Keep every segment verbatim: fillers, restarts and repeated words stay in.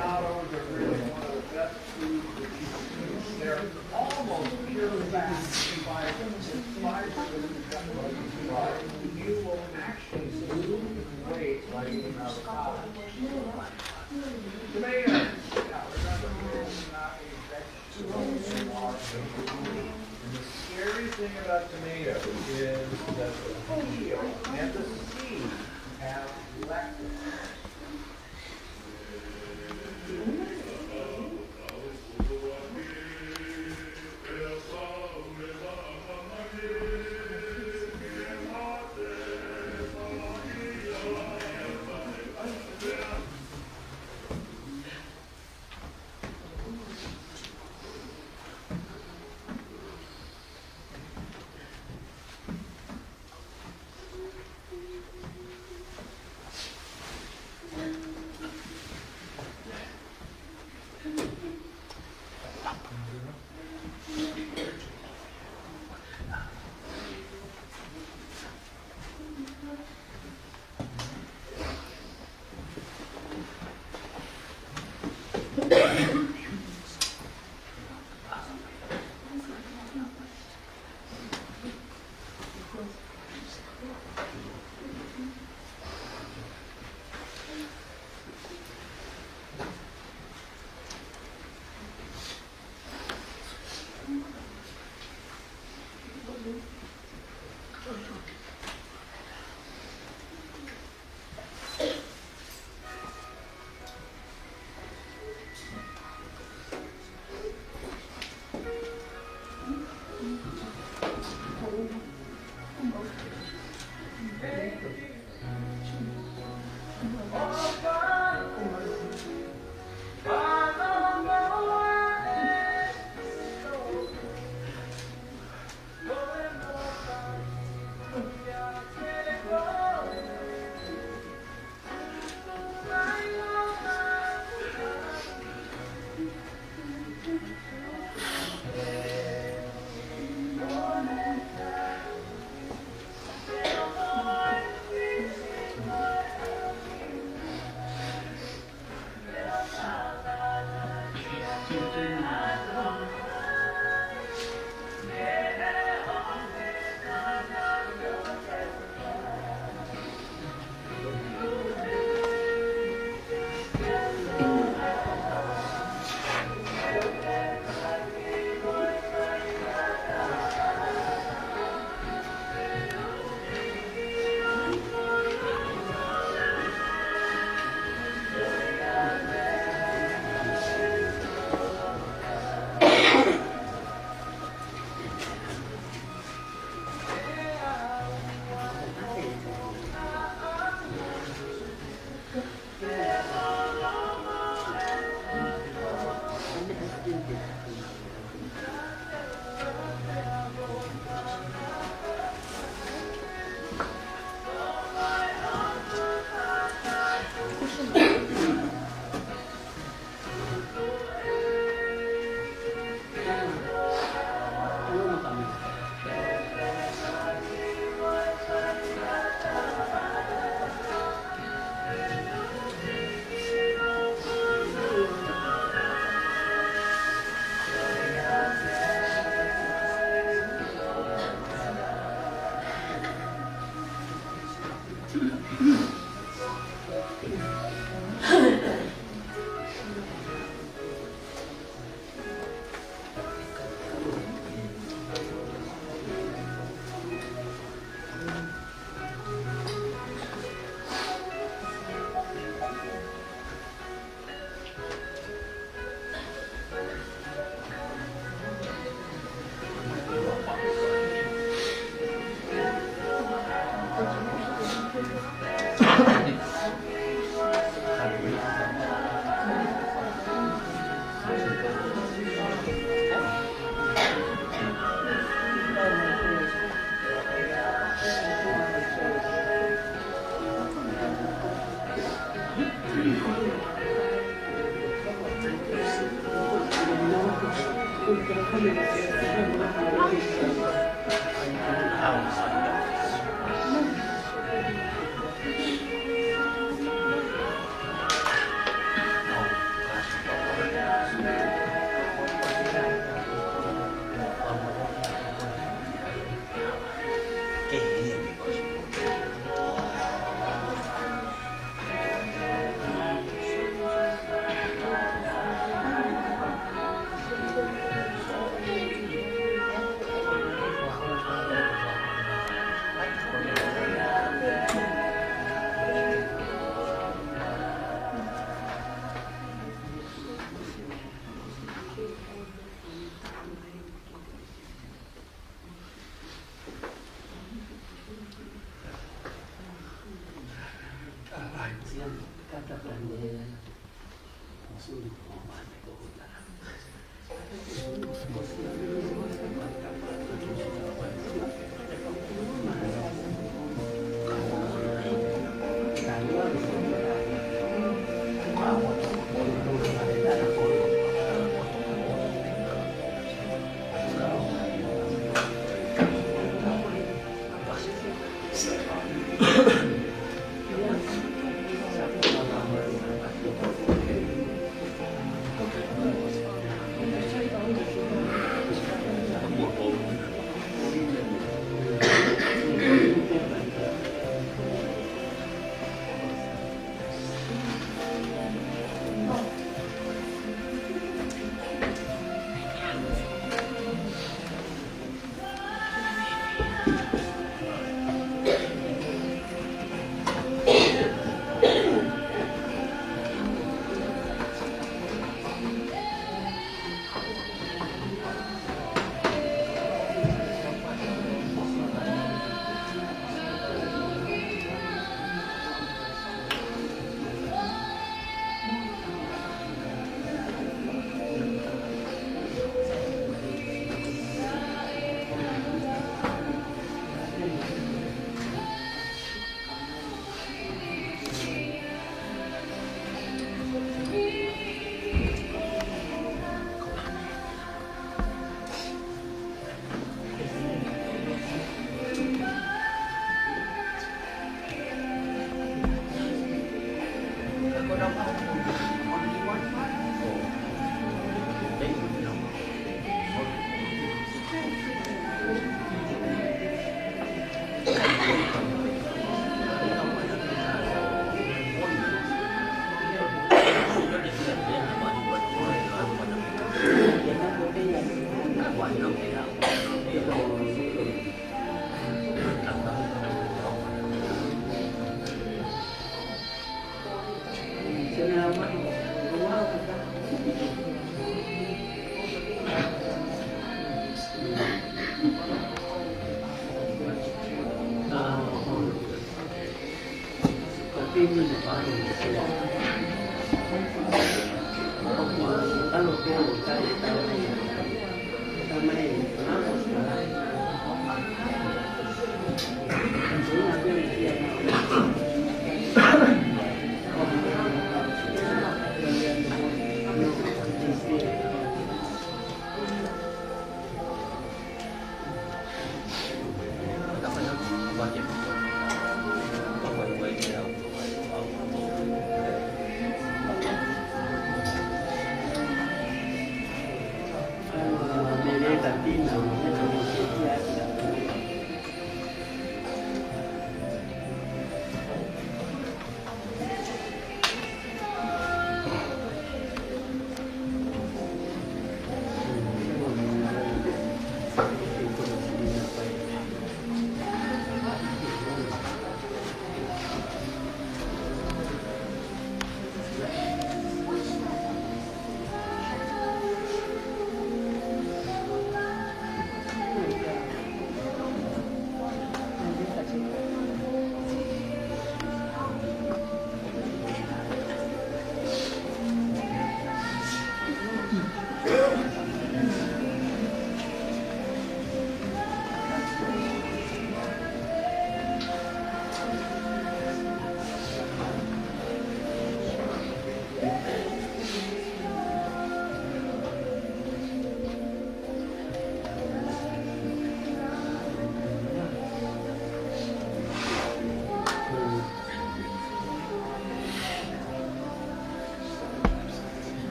Not only the really one of the best food that you can eat, they're almost pure fat and fiber. It's fiber that you've got to eat. You will actually lose weight like an avocado. Tomatoes. Now, remember, this is not a vegetable. And the scary thing about tomatoes is that the peel and the seed have lectins.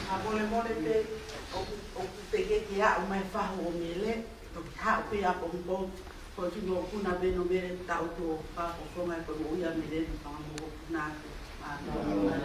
ʻA molemole pē, ʻoku, ʻoku teʻeki ke aʻu mai e fahu ʻo Mele, toki haʻu pē ʻa Pompo, ko e tuʻunga ʻo Puna pē ʻo Mele, taʻu tuʻo fā ko Fonga, ko e moʻui ʻa Mele, mo e fanga mokopuna ʻa Tonga.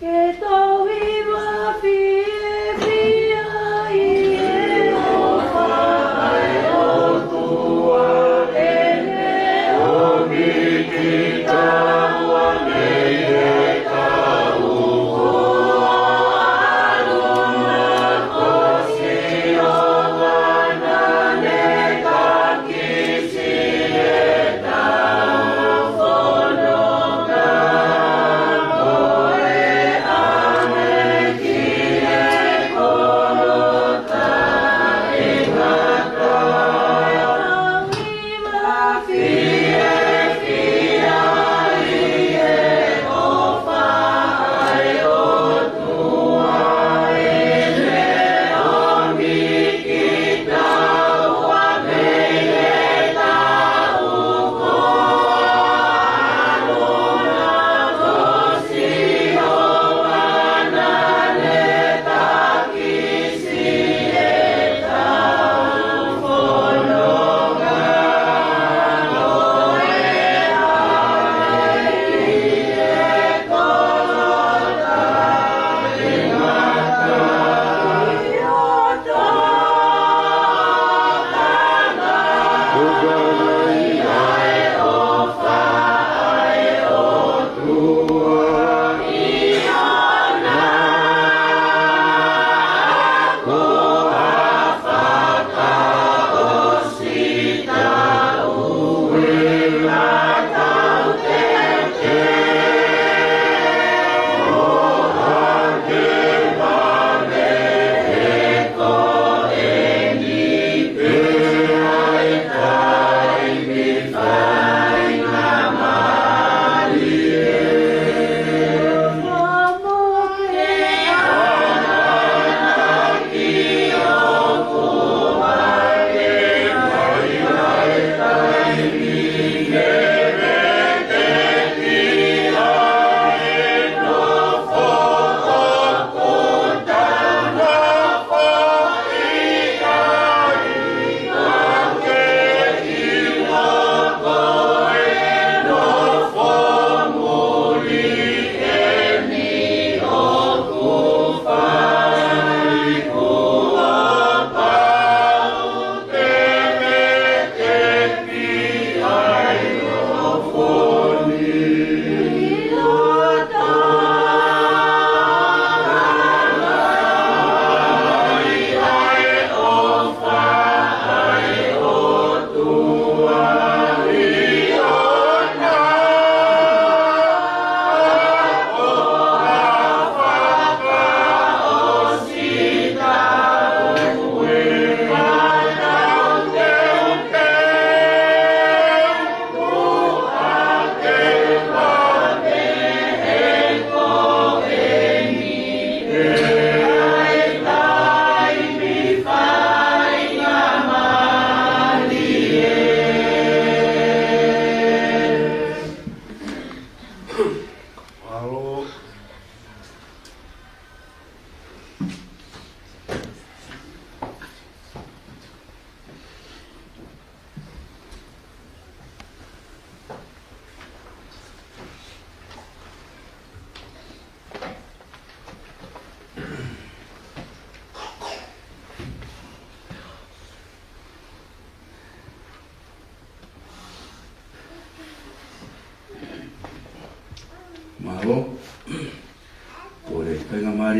Ke tau hiva fiefia ʻi he ʻofa ʻa e ʻOtua ʻene ʻomi kitaua mei he kau ko ʻAluma ko Siona ne takisi ʻetau fononga mo e ʻaho ki he kolo taʻengata.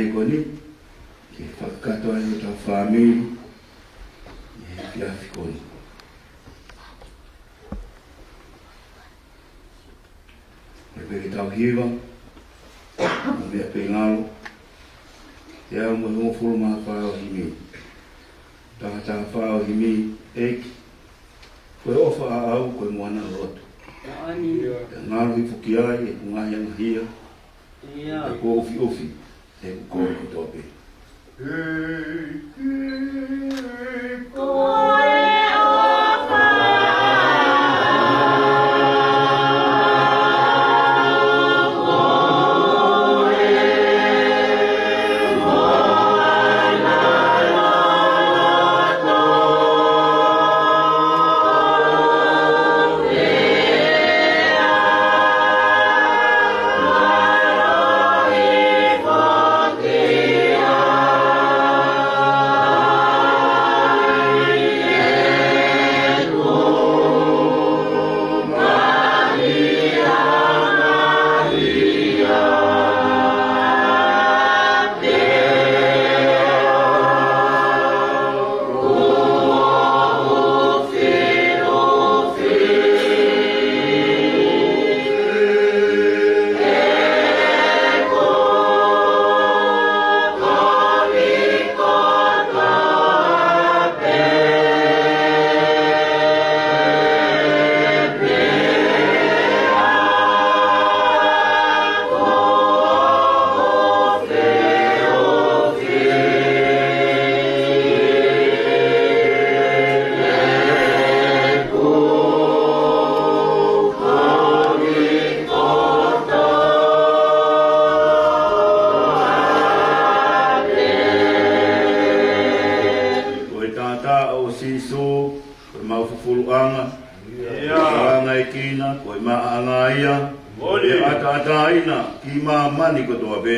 Ko eni, ke fakakakato ai hotau fāmili ʻi he efiafi ko eni. Pea pehē ke tau hiva ʻa e meʻa pē ngalo, teau mo e hongofulu mā fā ʻo e himi. Taha taha fā ʻo e himi: ʻEiki, ko e ʻofa ʻaʻau ko e moana ʻo e lotu. Pea ngalo hifo ki ai ʻeku ngaahi angahia, pea kuo ʻufiʻufi ʻeku kolo kotoa pē. Ko e taʻataʻa ʻo Sīsū, ko e maʻu fufuluʻanga, ko e fakalangaekina, ko e maʻaʻanga ia, ʻe ʻataʻatā ʻi māmani kotoa pē.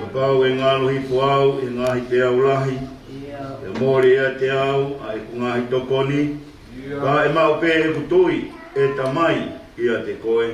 Kapau ʻe ngalo hifo au ʻi he ngaahi peau lahi, pea mole ʻiate au ʻa ʻeku ngaahi tokoni, ka ʻe maʻu pē ʻeku tui, ʻe Tamai, ʻiate koe.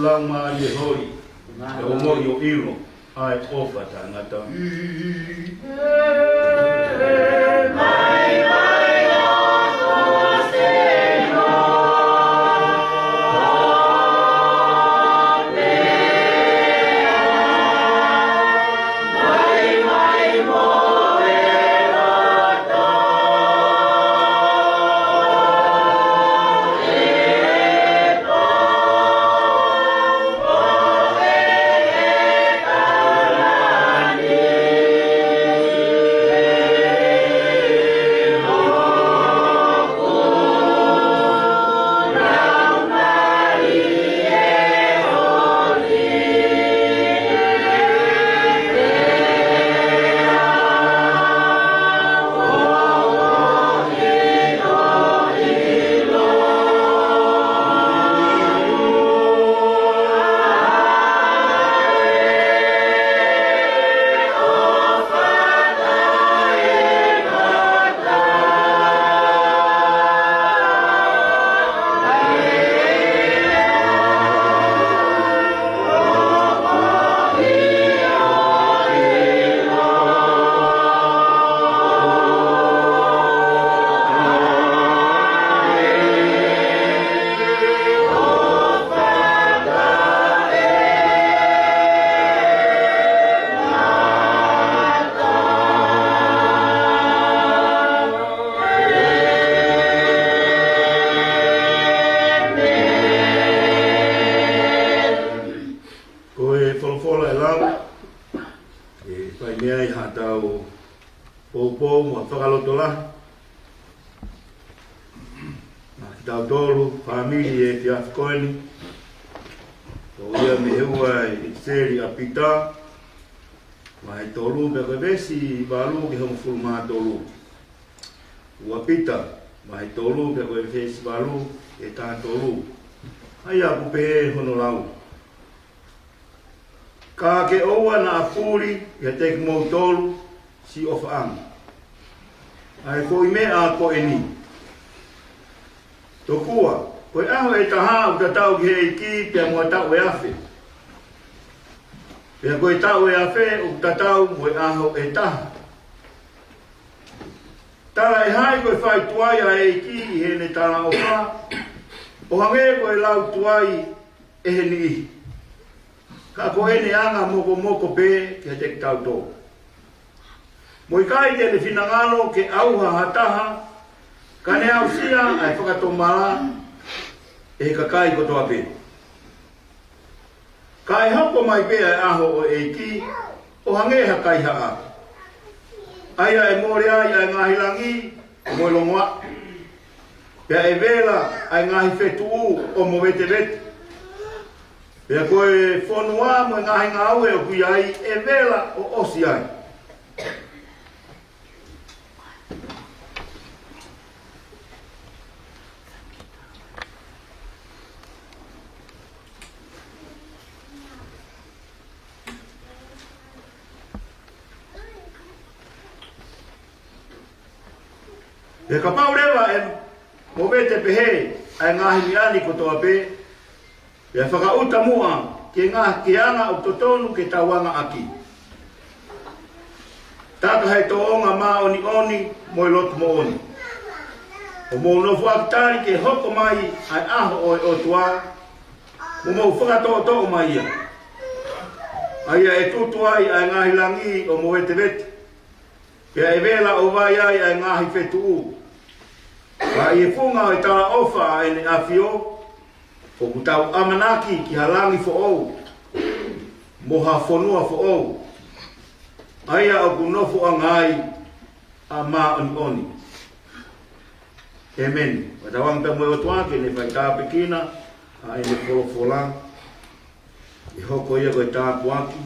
Laumālie hoi, ʻe ʻomi ʻo ʻilo ʻa e ʻofa taʻengata. Ko e folofola ʻe lau, ʻe fai mei ai haʻatau poupou mo e fakalotolahi. Maʻa kitautolu, fāmili ʻi he efiafi ko eni, ʻoku ʻi ai mei he ua ʻi he seli ʻa Pita, vahe tolu, pea ko e veesi valu ki he hongofulu mā tolu. Ua Pita, vahe tolu, pea ko e veesi valu ki he taha tolu. ʻA ia ʻoku pehē hono lau. Ka ke ʻoua naʻa puli ʻiate kimoutolu siʻi ʻofaʻanga ʻa e foʻi meʻa ko eni. Tokua, ko e ʻaho ʻe taha ʻoku tatau ki he ʻEiki pea mo e taʻu ʻe afe. Pea ko e taʻu ʻe afe ʻoku tatau mo e ʻaho ʻe taha. Talaʻehai ko e fai tuai ʻa e ʻEiki ʻi heʻene talaʻofa, ʻo hangē ko e lau tuai ʻe he niʻihi. Ka ko ʻene anga mokomoko pē kiate kitautolu. Mo ʻikai te ne finangalo ke ʻauha ha taha, ka ne aʻusia ʻa e fakatomala ʻe he kakai kotoa pē. Ka ʻe hoko mai pē ʻa e ʻaho ʻo e ʻEiki ʻo hangē ha kaihaʻa. ʻA ia ʻe mole ai ʻa e ngaahi langi mo e longoaʻa. Pea ʻe vela ʻa e ngaahi fetuʻu ʻo movetevete. Pea ko e fonua mo e ngaahi ngāue ʻoku ʻi ai ʻe vela ʻo ʻosi ai. Pea kapau leva ʻe movete pehē ʻa e ngaahi meʻa ni kotoa pē, pea fakaʻuta muʻa ki he ngaahi anga ʻoku totonu ke tau anga ʻaki. Taka he tōʻonga māʻoniʻoni mo e lotu moʻoni. ʻO mou nofoʻaki tali ke hoko mai ʻa e ʻaho ʻo e ʻOtua, mo mou fakatoʻotoʻo mai ia. ʻA ia ʻe tutu ai ʻa e ngaahi langi ʻo movetevete. Pea ʻe vela ʻo vai ai ʻa e ngaahi fetuʻu. Ka ʻi he funga ʻo e talaʻofa ʻa ʻEne ʻAfio, ʻoku tau ʻamanaki ki ha langi foʻou, mo ha fonua foʻou. ʻA ia ʻoku nofoʻanga ai ʻa māʻoniʻoni. ʻĒmeni. Pea tau anga pea mo e ʻOtua ke ne fai tāpuekina ʻa ʻEne folofola. ʻE hoko ia ko e tāpuaki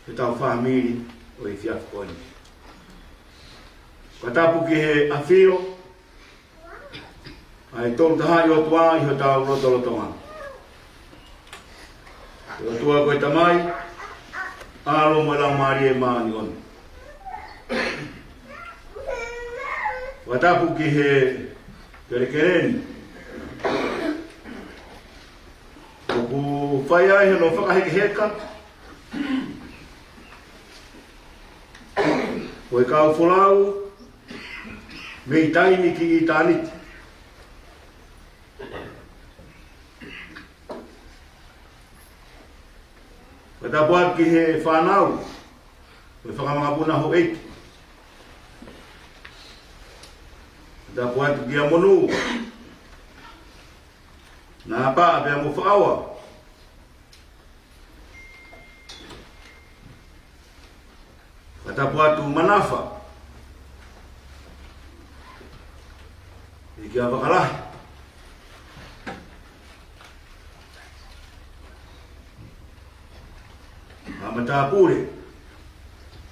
ki hotau fāmili ʻo e efiafi ko eni. Fakatapu ki he ʻAfio, ʻa e Tolu Tahaʻi ʻOtua ʻi hotau lotolotonga. ʻE ʻOtua ko e Tamai, ʻAlo mo e Laumālie Māʻoniʻoni. Fakatapu ki he kelekele ni. ʻOku Fai ai hono fakahekeheka ʻo e kau folau mei taimi ki ʻitāniti. Fakatapu atu ki he fānau ʻo e fanga makapuna houʻeiki. Fakatapu atu kia Monu, Nāpā pea mo Faʻaoa. Fakatapu atu Manafa, ʻEiki ʻa Fakalahi, ʻa Matāpule.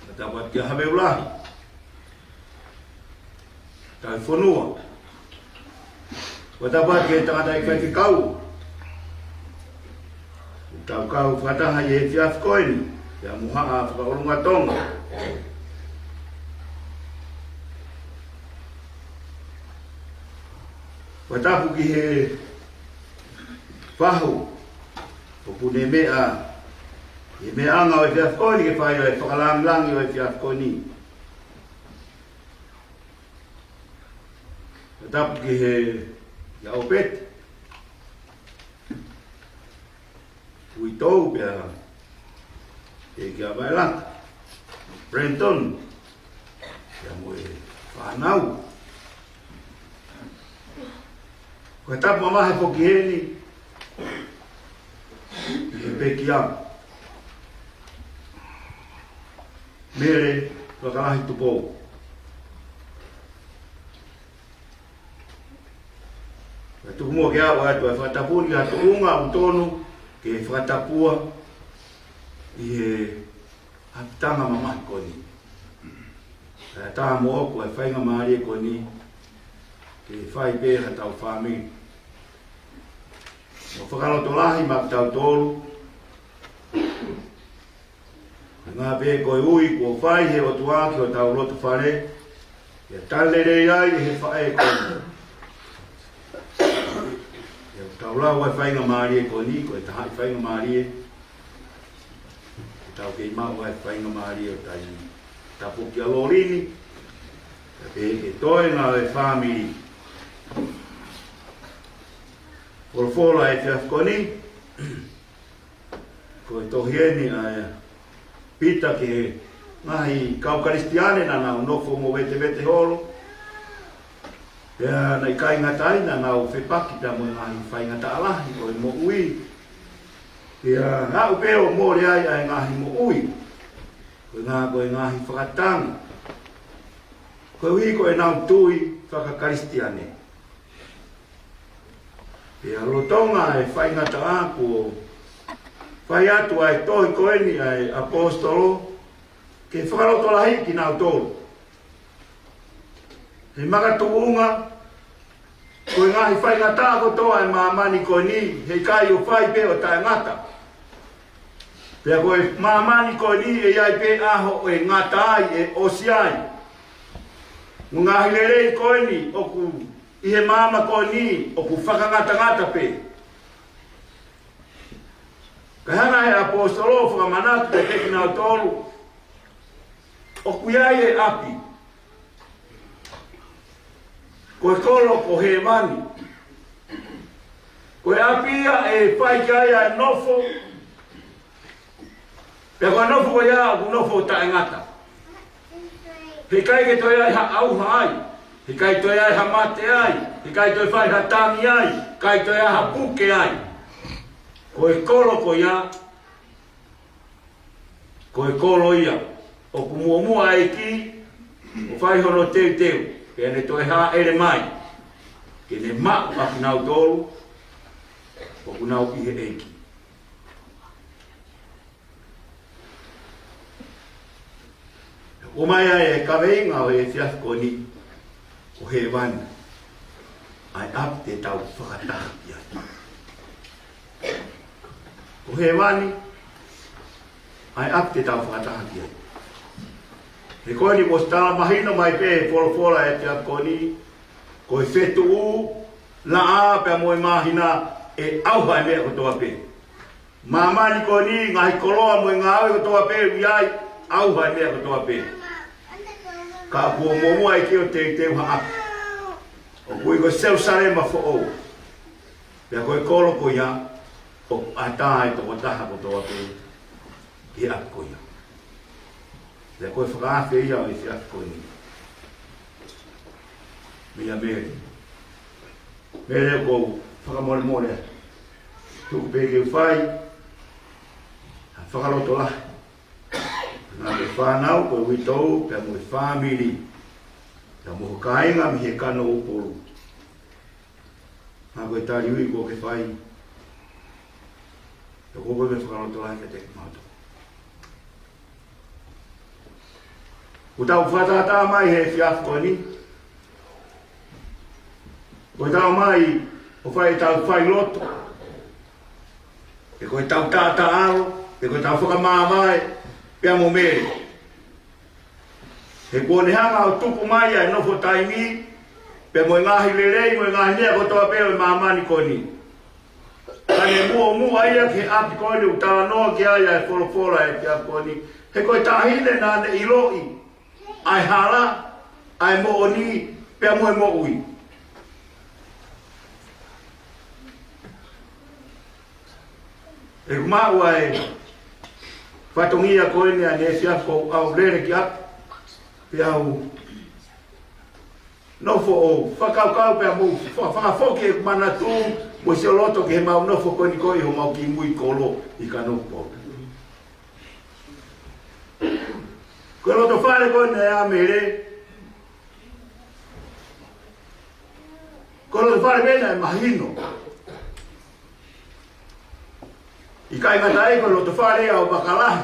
Fakatapu atu kia Haveulahi, Tauhi Fonua. Fakatapu atu ki he tangataʻeiki faifekau, tau kau fakataha ʻi he efiafi ko eni, ʻa Muhaʻa Fakaʻolunga Tonga. Fakatapu ki he fahu ʻoku ne meʻa, ʻi he meʻaʻanga ʻo e efiafi ko eni ke fai ʻa e fakalāngilangi ʻo e efiafi ko eni. Fakatapu ki he, ʻa ʻOpeti Uitou pea ʻEiki ʻa Vailata, Brenton, pea mo e fānau. Ko e tapu mamahi foki eni ki he pekia, Mele Fakalahi Tupou. Ka tuku muʻa ke u ʻoatu ʻa e fakatapu ni ki ha tuʻunga ʻoku tonu ke fakatapua ʻi he ʻapitanga mamahi ko eni. Kae ʻatā moʻoku ʻa e faingamālie ko eni ke fai pē ha tau fāmili. Mo fakalotolahi maʻa kitautolu, ngā pē ko e ui kuo fai he ʻOtua ki hotau loto fale, ʻe tali lelei ai ʻe he faʻē ko eni. ʻE tau lau ʻa e faingamālie ko eni ko e taha ʻi faingamālie. ʻE tau kei maʻu ʻa e faingamālie ʻo taimi tapu kia Lolini, ka pehē ke toe ngāue fāmili. Folofola ʻa e efiafi ko eni, ko e tohi eni ʻa Pita ki he ngaahi kau Kalisitiane naʻa nau nofo mo vetevete holo. Pea naʻe ʻikai ngata ai, naʻa nau fepaki pea mo e ngaahi faingataʻa lahi ʻo e moʻui. Pea aʻu pē ʻo mole ai ʻa e ngaahi moʻui, ko e ngaahi, ko e ngaahi fakatanga, koeʻuhi ko ʻenau tui faka-Kalisitiane. Pea lolotonga e faingataʻa kuo fai atu ʻa e tohi ko eni ʻa e ʻaposetolo ke fakalotolahi kinautolu. He makatuʻunga ko e ngaahi faingataʻa kotoa ʻa e māmani ko eni, heʻikai ʻo fai pē ʻo taʻengata. Pea ko e māmani ko eni ʻe ʻi ai pē ʻaho ʻe ngata ai, ʻe ʻosi ai. Mo e ngaahi lelei ko eni ʻoku ʻi he māmani ko eni ʻoku fakangatangata pē. Ka hanga ʻe he ʻaposetolo ʻo fakamanatu kiate kinautolu, ʻoku ʻi ai e ʻapi. Ko e kolo ko hēvani. Ko e ʻapi ia ʻe fai ki ai ʻa e nofo. Pea ko e nofo ko ia ʻoku nofo taʻengata. Heʻikai ke toe ʻi ai ha ʻauha ai. Heʻikai toe ʻi ai ha mate ai. Heʻikai toe fai ha tangi ai. ʻIkai toe ʻi ai ha puke ai. Ko e kolo ko ia, ko e kolo ia ʻoku muʻomuʻa ʻa e ʻEiki ʻo fai hono teuteu, pea ne toe hāʻele mai ke ne maʻu ʻa kinautolu ʻoku nau ʻi he ʻEiki. ʻOmai ai e kaveinga ʻo e efiafi ko eni, ko hēvani, ʻa e ʻapi te tau fakataha ki ai. Ko hēvani, ʻa e ʻapi te tau fakataha ki ai. He ko eni kuo ʻosi tala mahino mai pē ʻe he folofola ʻa e efiafi ko eni, ko e fetuʻu, laʻā pea mo e māhina ʻe ʻauha e meʻa kotoa pē. Māmani ko eni, ngaahi koloa mo e ngāue kotoa pē ʻoku ʻi ai, ʻauha e meʻa kotoa pē. Ka kuo muʻomuʻa ʻEiki ʻo teuteu ha ʻapi. ʻOku ui ko Selusalema foʻou. Pea ko e kolo ko ia, ʻoku ʻatā e tokotaha kotoa pē ki he ʻapi ko ia. Pea ko e fakaafe ia ʻo e efiafi ko eni. Meia Mele. Mele, ʻoku ou fakamolemole. Tuku pē ke u fai ha fakalotolahi. Naʻa mo e fānau, ko e uitou, pea mo e fāmili. Pea mo ho kāinga mei he Kano ʻUpolu. Naʻa ko e tali ui kuo ke fai. Pea ko e fakalotolahi kiate kimautolu. ʻOku tau fakatātā mai he efiafi ko eni. ʻOku tau mai ʻo fai ʻetau failotu. Pea ko ʻetau taʻataʻalo, pea ko ʻetau fakamāvae, pea mo Mele. He kuo ne hanga ʻo tuku mai ʻa e nofo taimi, pea mo e ngaahi lelei, mo e ngaahi meʻa kotoa pē ʻo e māmani ko eni. Ka ne muʻomuʻa ia ki he ʻapi ko eni ʻoku talanoa ki ai ʻa e folofola ʻo e efiafi ko eni. He ko e taʻahine naʻa ne ʻiloʻi ʻa e hala, ʻa e moʻoni, pea mo e moʻui. ʻOku maʻu ʻa e fatongia ko eni ʻa e efiafi ko ʻeku lele ki ʻapi, pea u nofo ʻo fakakaukau pea mo fa-, fakafoki ʻeku manatu mo siʻi loto ki heʻemau nofo ko eni ko ē ʻi homau kiʻi mui kolo ʻi Kano ʻUpolu. Ko e loto fale ko eni ʻa Mele. Ko e loto fale pē naʻe mahino. ʻIkai ngata ai, ko e loto fale ia ʻo Vakalahi.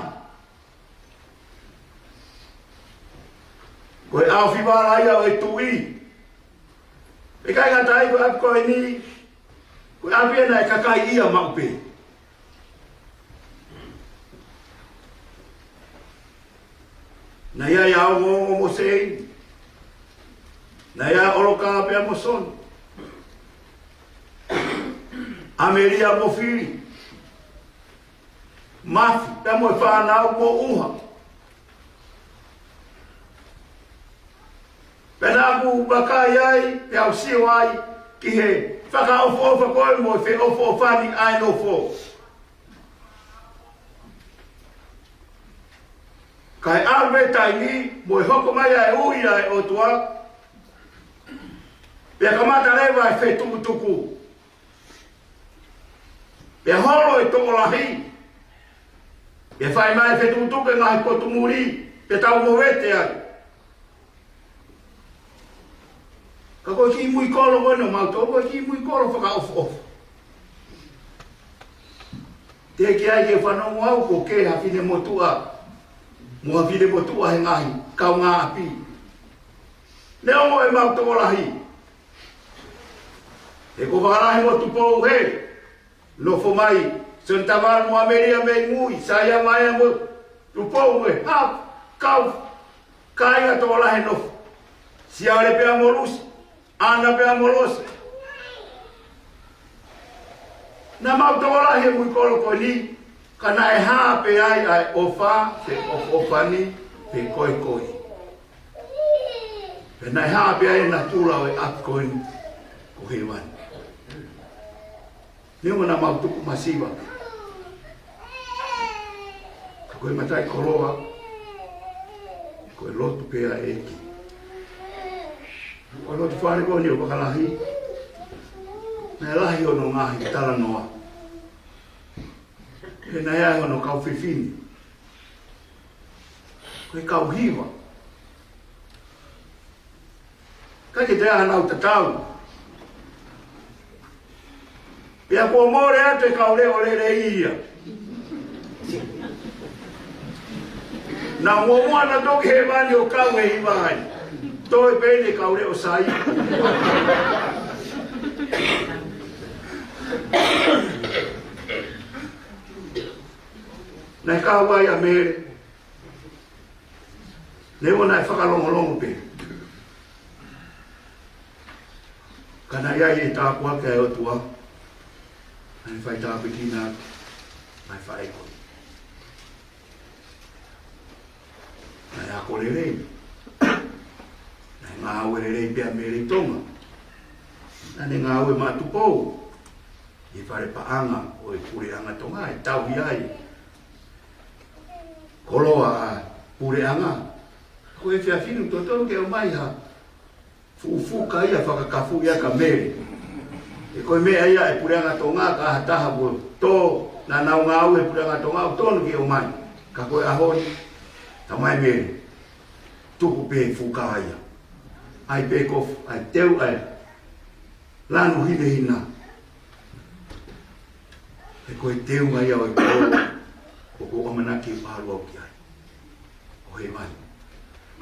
Ko e ʻaofivala ia ʻo e tuʻi. ʻIkai ngata ai, ko e ʻapi ko eni, ko e ʻapi ena ʻa e kakai ia maʻu pē. Naʻe ʻi ai ʻa Ongoongo mo Seini. Naʻe ʻi ai ʻa ʻOloka pea mo Soni. ʻAmelia mo Fili. Mafi, pea mo e fānau mo ʻUha. Pea naʻa ku vakai ai, pea u sio ai, ki he fakaʻofoʻofa ko ē mo e feʻofoʻofani ʻa e nofo. Kae ʻalu e taimi, mo e hoko mai ʻa e ui ʻa e ʻOtua, pea kamata leva e fetukutuku. Pea holo e tokolahi. Pea fai mai e fetukutuku e ngaahi potu muli, pea tau movete ai. Ka ko e kiʻi mui kolo ko eni ʻo mautolu, ko e kiʻi mui kolo fakaʻofoʻofa. Teʻeki ai ke fanongo au ko e kē ha finemotuʻa, mo ha finemotuʻa he ngaahi kaungāʻapi. Neongo ʻemau tokolahi. He ko Vakalahi mo Tupou he nofo mai, Soni Tavale mo ʻAmelia mei mui, Saia Maea mo Tupou mo e hā, kau, kāinga tokolahi nofo. Siale pea mo Lusi, ʻAna pea mo Losi. Naʻa mau tokolahi he mui kolo ko eni, ka naʻe hā pē ai ʻa e ʻofa, feʻofoʻofani, fekoikoi. Pea naʻe hā pē ai e natula ʻo e ʻapi ko eni ko hēvani. Neongo naʻa mau tuku masiva. Ka ko e mataʻikoloa, ko e lotu pē ʻa e ʻEiki. Ko e loto fale ko eni ʻo Vakalahi, naʻe lahi hono ngaahi talanoa. He naʻe ʻi ai hono kau fefine. Ko e kau hiva. Ka ke te aha nau tatau. Pea kuo mole atu e kau leʻo lelei ia. Naʻa mo mo ana toki hēvani ʻo kau e hiva ai. Toe pē eni e kau leʻo sai. Naʻe kau ai ʻa Mele. Neongo naʻe fakalongolongo pē. Ka naʻe ʻi ai e tāpuaki ʻa e ʻOtua. Naʻe fai tāpuekina atu. ʻa e faʻē ko eni. Naʻe ako lelei. Naʻe ngāue lelei pē ʻa Mele ʻi Tonga. Naʻá ne ngāue maʻa Tupou ʻi he fale paʻanga ʻo e Puleʻanga Tonga, ʻe tauhi ai koloa ʻa e puleʻanga. Ko e efiafi ni ʻoku totonu ke ʻomai ha fuʻu fuka ia fakakafu ia kia Mele. He ko e meʻa ia ʻa e Puleʻanga Tonga, ka ha taha mo tō, naʻa nau ngāue he Puleʻanga Tonga, ʻoku totonu ke ʻomai. Ka ko e ʻaho ni, talamai ʻe Mele, tuku pē fuka ia. ʻAi pē kofu, ʻai teu, ʻai lanu hinehina. He ko e teunga ia ʻo e koloa ʻoku ou ʻamanaki ke ʻalu au ki ai. ʻO hēvani.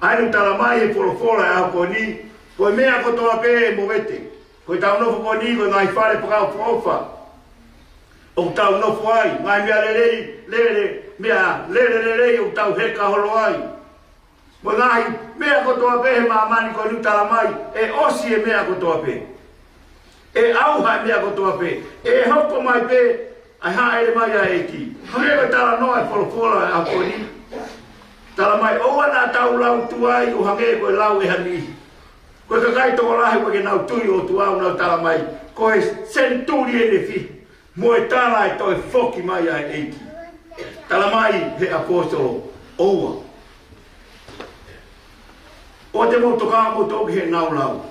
ʻA ia ʻoku talamai ʻe he folofola ʻo e ʻaho ko eni, ko e meʻa kotoa pē ʻe movete. Ko ʻetau nofo ko eni, ko e ngaahi fale fakaʻofoʻofa ʻoku tau nofo ai, ngaahi meʻa lelei, lele, meʻa lele lelei ʻoku tau heka holo ai. Mo e ngaahi meʻa kotoa pē he māmani ko eni, talamai ʻe ʻosi e meʻa kotoa pē. ʻE ʻauha e meʻa kotoa pē. ʻE hoko mai pē ʻa e hāʻele mai ʻa e ʻEiki. Hangē ko e talanoa ʻa e folofola ʻo e ʻaho ko eni. Talamai ʻoua naʻa tau lau tuai ʻo hangē ko e lau ʻe ha niʻihi. Ko e kakai tokolahi ʻoku ʻikai ke nau tui ʻOtua, ʻoku nau talamai ko e senituli ʻe fiha mo e tala ʻe toe foki mai ʻa e ʻEiki. Talamai ʻe he ʻaposetolo, ʻoua. ʻOua te mou tokanga moutolu ki heʻenau lau.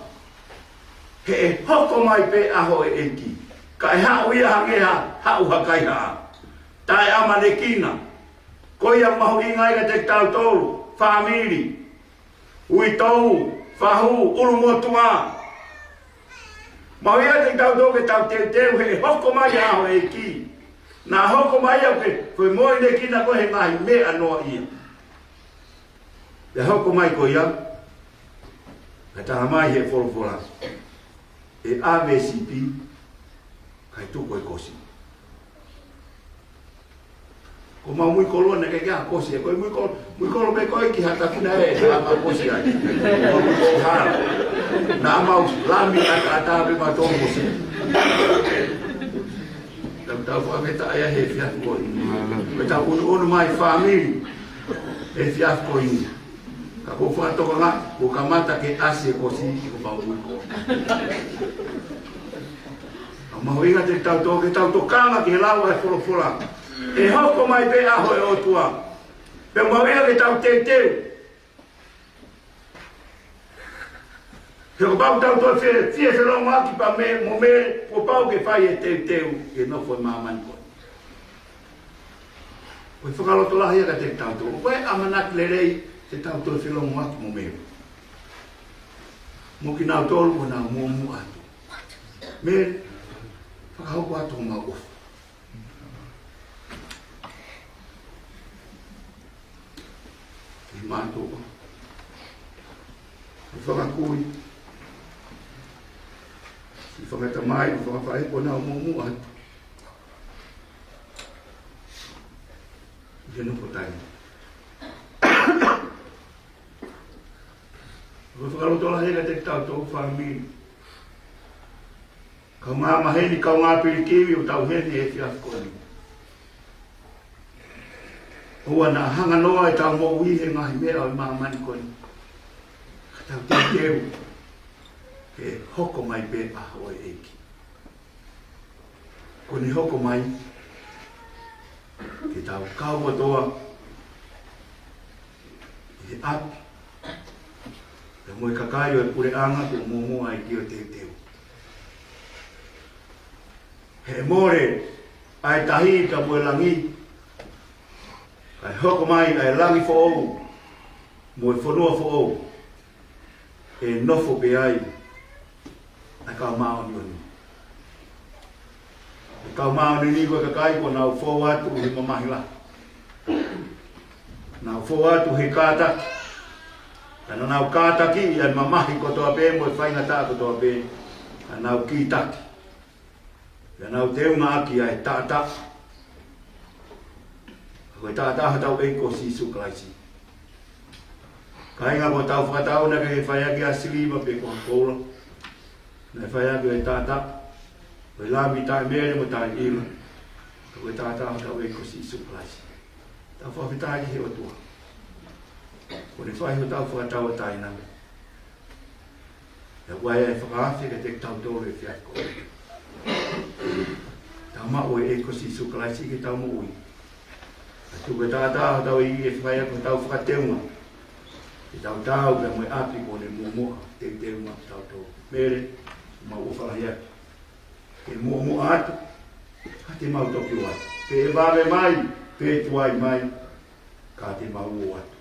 He ʻe hoko mai pē ʻaho ʻo e ʻEiki. Ka ʻe haʻu ia hangē ha haʻu ha kaihaʻa. Taʻeʻamanekina. Ko ia mahuʻinga ai kiate kitautolu, fāmili, uitou, fahu, ʻulumotuʻa. Mahuʻinga kiate kitautolu ke tau teuteu he ʻe hoko mai ʻa e ʻEiki. Naʻa hoko mai ia ke fai moʻoni ki he ngaahi meʻa noa ia. ʻE hoko mai ko ia, ka talamai ʻe he folofola, ʻe ʻave sipi, kae tuku e kosi. Ko homau muikolo naʻe ʻikai ke ʻi ai ha kosi, ʻe ko e muikolo, muikolo pē ko ē ki ha tafuna ē, naʻa mau kosi ai. Ko homau muikolo hala. Naʻa mau lami ʻataʻatā pē mautolu mo sipi. Tau tau fakafetaʻi he efiafi ko eni. Ko ʻetau ʻunuʻunu mai fāmili he efiafi ko eni. Ka ʻoku ou fakatokangaʻi, kuo kamata ke ʻasi e kosi ʻi homau muikolo. Ka mahuʻinga kiate kitautolu ke tau tokanga ki he lau ʻa e folofola. ʻE hoko mai pē ʻaho ʻo e ʻOtua. Pea mahuʻinga ke tau teuteu. He kuo pau ke tau toe fie, fie felongoaki pea mo Mele, kuo pau ke fai e teuteu, ke nofo ʻi māmani ko eni. Ko e fakalotolahi ia kiate kitautolu. Ko e ʻamanaki lelei ke tau toe felongoaki mo Mele. Mo kinautolu ʻoku nau muʻomuʻa atu. Mele, fakahoko atu homau ʻofa. ʻI mātuʻa, ʻi fanga kui, ʻi fanga tamai, ʻi fanga faʻē ʻoku nau muʻomuʻa atu. ʻI he nofo taimi. Ko e fakalotolahi ia kiate kitautolu fāmili. Kaungā maheni, kaungā pilikimi ʻoku tau ʻi heni he efiafi ko eni. ʻOua naʻa hanga noa ʻetau moʻui he ngaahi meʻa ʻo e māmani ko eni. Ka tau teuteu ke hoko mai pē ʻaho ʻo e ʻEiki. Kuo ne hoko mai ke tau kau kotoa ʻi he ʻapi, pea mo e kakai ʻo e puleʻanga kuo muʻomuʻa ai ke ʻo teuteu. He ʻe mole ʻa e tahi pea mo e langi, kae hoko mai ʻa e langi foʻou mo e fonua foʻou, ʻe nofo pē ai ʻa e kau māʻoniʻoni. ʻA e kau māʻoniʻoni ko e kakai kuo nau fou atu he mamahi lahi. Nau fou atu he kātaki. Ka naʻa nau kātaki ʻi he mamahi kotoa pē mo e faingataʻa kotoa pē. Ka nau kītaki. Pea nau teungaʻaki ʻa e taʻataʻa. Ko e taʻataʻa hotau ʻEiki ko Sīsū Kalaisi. Kāinga, ko ʻetau fakatau naʻe ʻikai ke fai ʻaki ʻa e siliva pe ko ha koula. Naʻe fai ʻaki ʻa e taʻataʻa. Ko e lami taʻemele mo taʻeʻila. Ka ko e taʻataʻa hotau ʻEiki ko Sīsū Kalaisi. Tau fakafetaʻi ki he ʻOtua. Kuo ne fai hotau fakatauʻatāina. Pea ʻoku ʻi ai e fakaafe kiate kitautolu he efiafi ko eni. Tau maʻu e ʻEiki ko Sīsū Kalaisi ki heʻetau moʻui. Ka tuku e taʻataʻa hotau ʻEiki ke fai ʻaki hotau fakateunga. Ke tau taau pea mo e ʻapi kuo ne muʻomuʻa teuteu maʻatautolu. Mele, mau ʻofa lahi atu. Ke muʻomuʻa atu, ka te mau toki ō atu. Pe ʻe vave mai, pe ʻe tuai mai, ka te mau ō atu.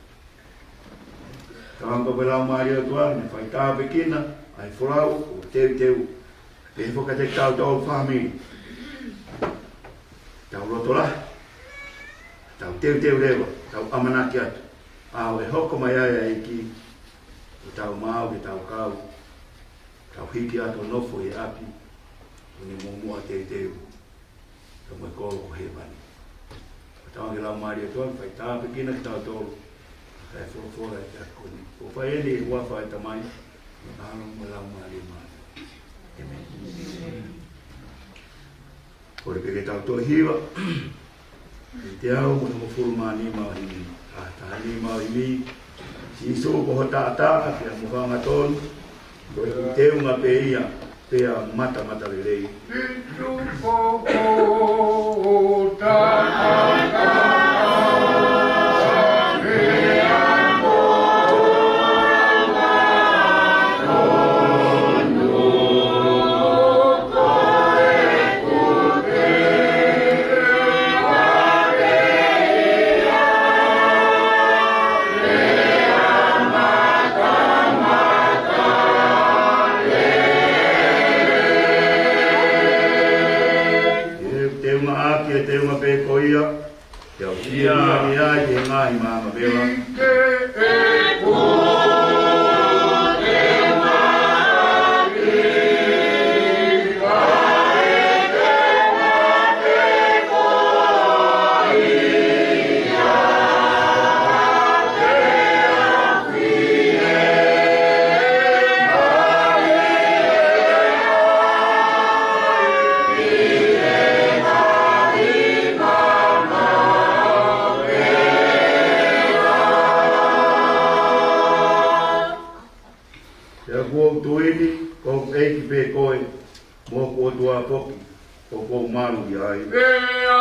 Tau anga ko e Laumālie ʻo e ʻOtua, ne fai tāpuekina ʻa e folau ʻo teuteu. Pehē foki kiate kitautolu fāmili. Tau loto lahi, tau teuteu leva, tau ʻamanaki atu. ʻAho ʻe hoko mai ai ʻa e ʻEiki, ʻo tau maau ke tau kau. Tau hiki atu ʻo nofo ʻi he ʻapi, ʻo ne muʻomuʻa teuteu, ka mo e kolo ko hēvani. Ka tau anga ke Laumālie ʻo e ʻOtua, fai tāpuekina kitautolu, kae folofola e efiafi ko eni. Ko e fai eni ʻi he huafa ʻo e Tamai, mo e ʻAlo mo e Laumālie Māʻoniʻoni. ʻĒmeni. Kole pē ke tau toe hiva. ʻI he teau mo e hongofulu mā nima ʻo e himi. ʻA, taha nima ʻo e himi. Sīsū ko ho taʻataʻa pea mo ho angatonu. Ko ʻeku teunga pē ia, pea matamatalelei. Sīsū ko ho taʻataʻa, pea mo ho angatonu. Ke teunga ʻaki e teunga pē ko ia, ke ʻoua ʻe fiemālie ai ki he ngaahi maama vela. Pea ʻoku ou tui ni, ko hoku ʻEiki pē koe, mo hoku ʻOtua foki, ʻoku ou malu ai. Pea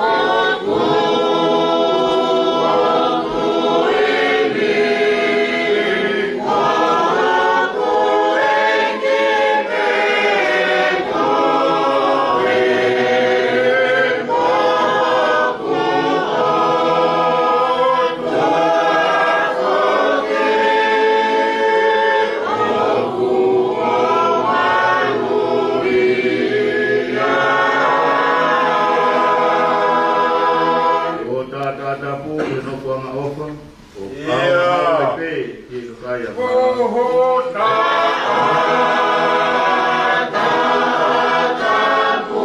ʻoku ou tui ni, ko hoku ʻEiki pē koe, mo hoku ʻOtua foki, ʻoku ou malu ai. Ko ho taʻataʻa tapu, ʻi he nofoʻanga ʻofa, ʻo kau ʻia pē, ki he kakai ʻa ko ho taʻataʻa tapu,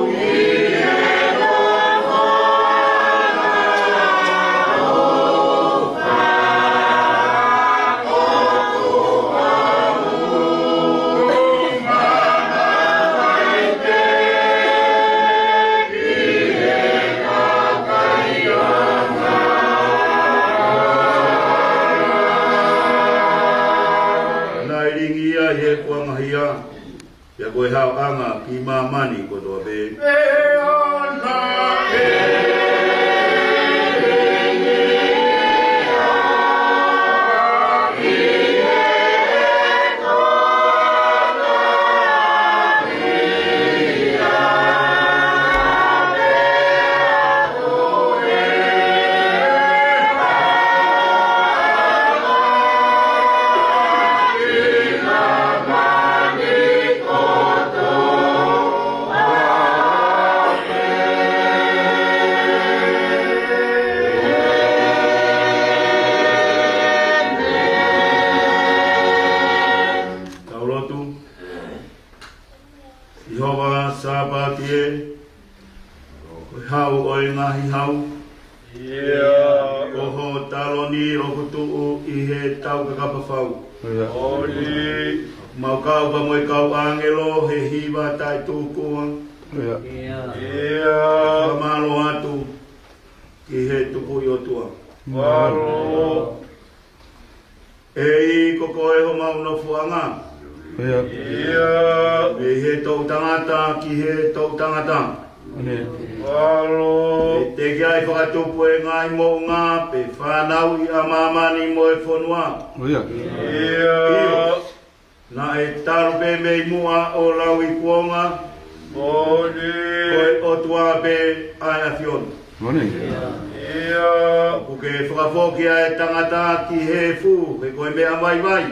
ʻi he nofoʻanga ʻofa. Naʻe lilingi ia ʻi he kuonga hia, pea ko e haoʻanga ki māmani kotoa pē. Tau lotu. ʻIehova Sāpaoti ē, ko e Hau ʻo e ngaahi hau, ʻio, ko ho taloni ʻoku tuʻu ʻi he taukakapa fau. ʻIo. Mau kau pea mo e kau ʻāngelo he hiva taʻetūkua, ʻIo. ʻIo. Fakamālō atu ki he Tupuʻi ʻOtua. Mālō. ʻEiki, ko koe homau nofoʻanga. ʻIo. ʻIo. Mei he toʻutangata ki he toʻutangata. Mālō. ʻE teʻeki ai fakatupu e ngaahi moʻunga pe fānau ʻi māmani mo e fonua. ʻIo. ʻIo. Naʻe talu pē mei muʻa ʻo lauikuonga. Moʻoni. Ko e ʻOtua pē ʻa e ʻAfiona. Moʻoni. ʻIo. ʻOku ke fakafoki ʻa e tangata ki he efu, he ko e meʻa vaivai.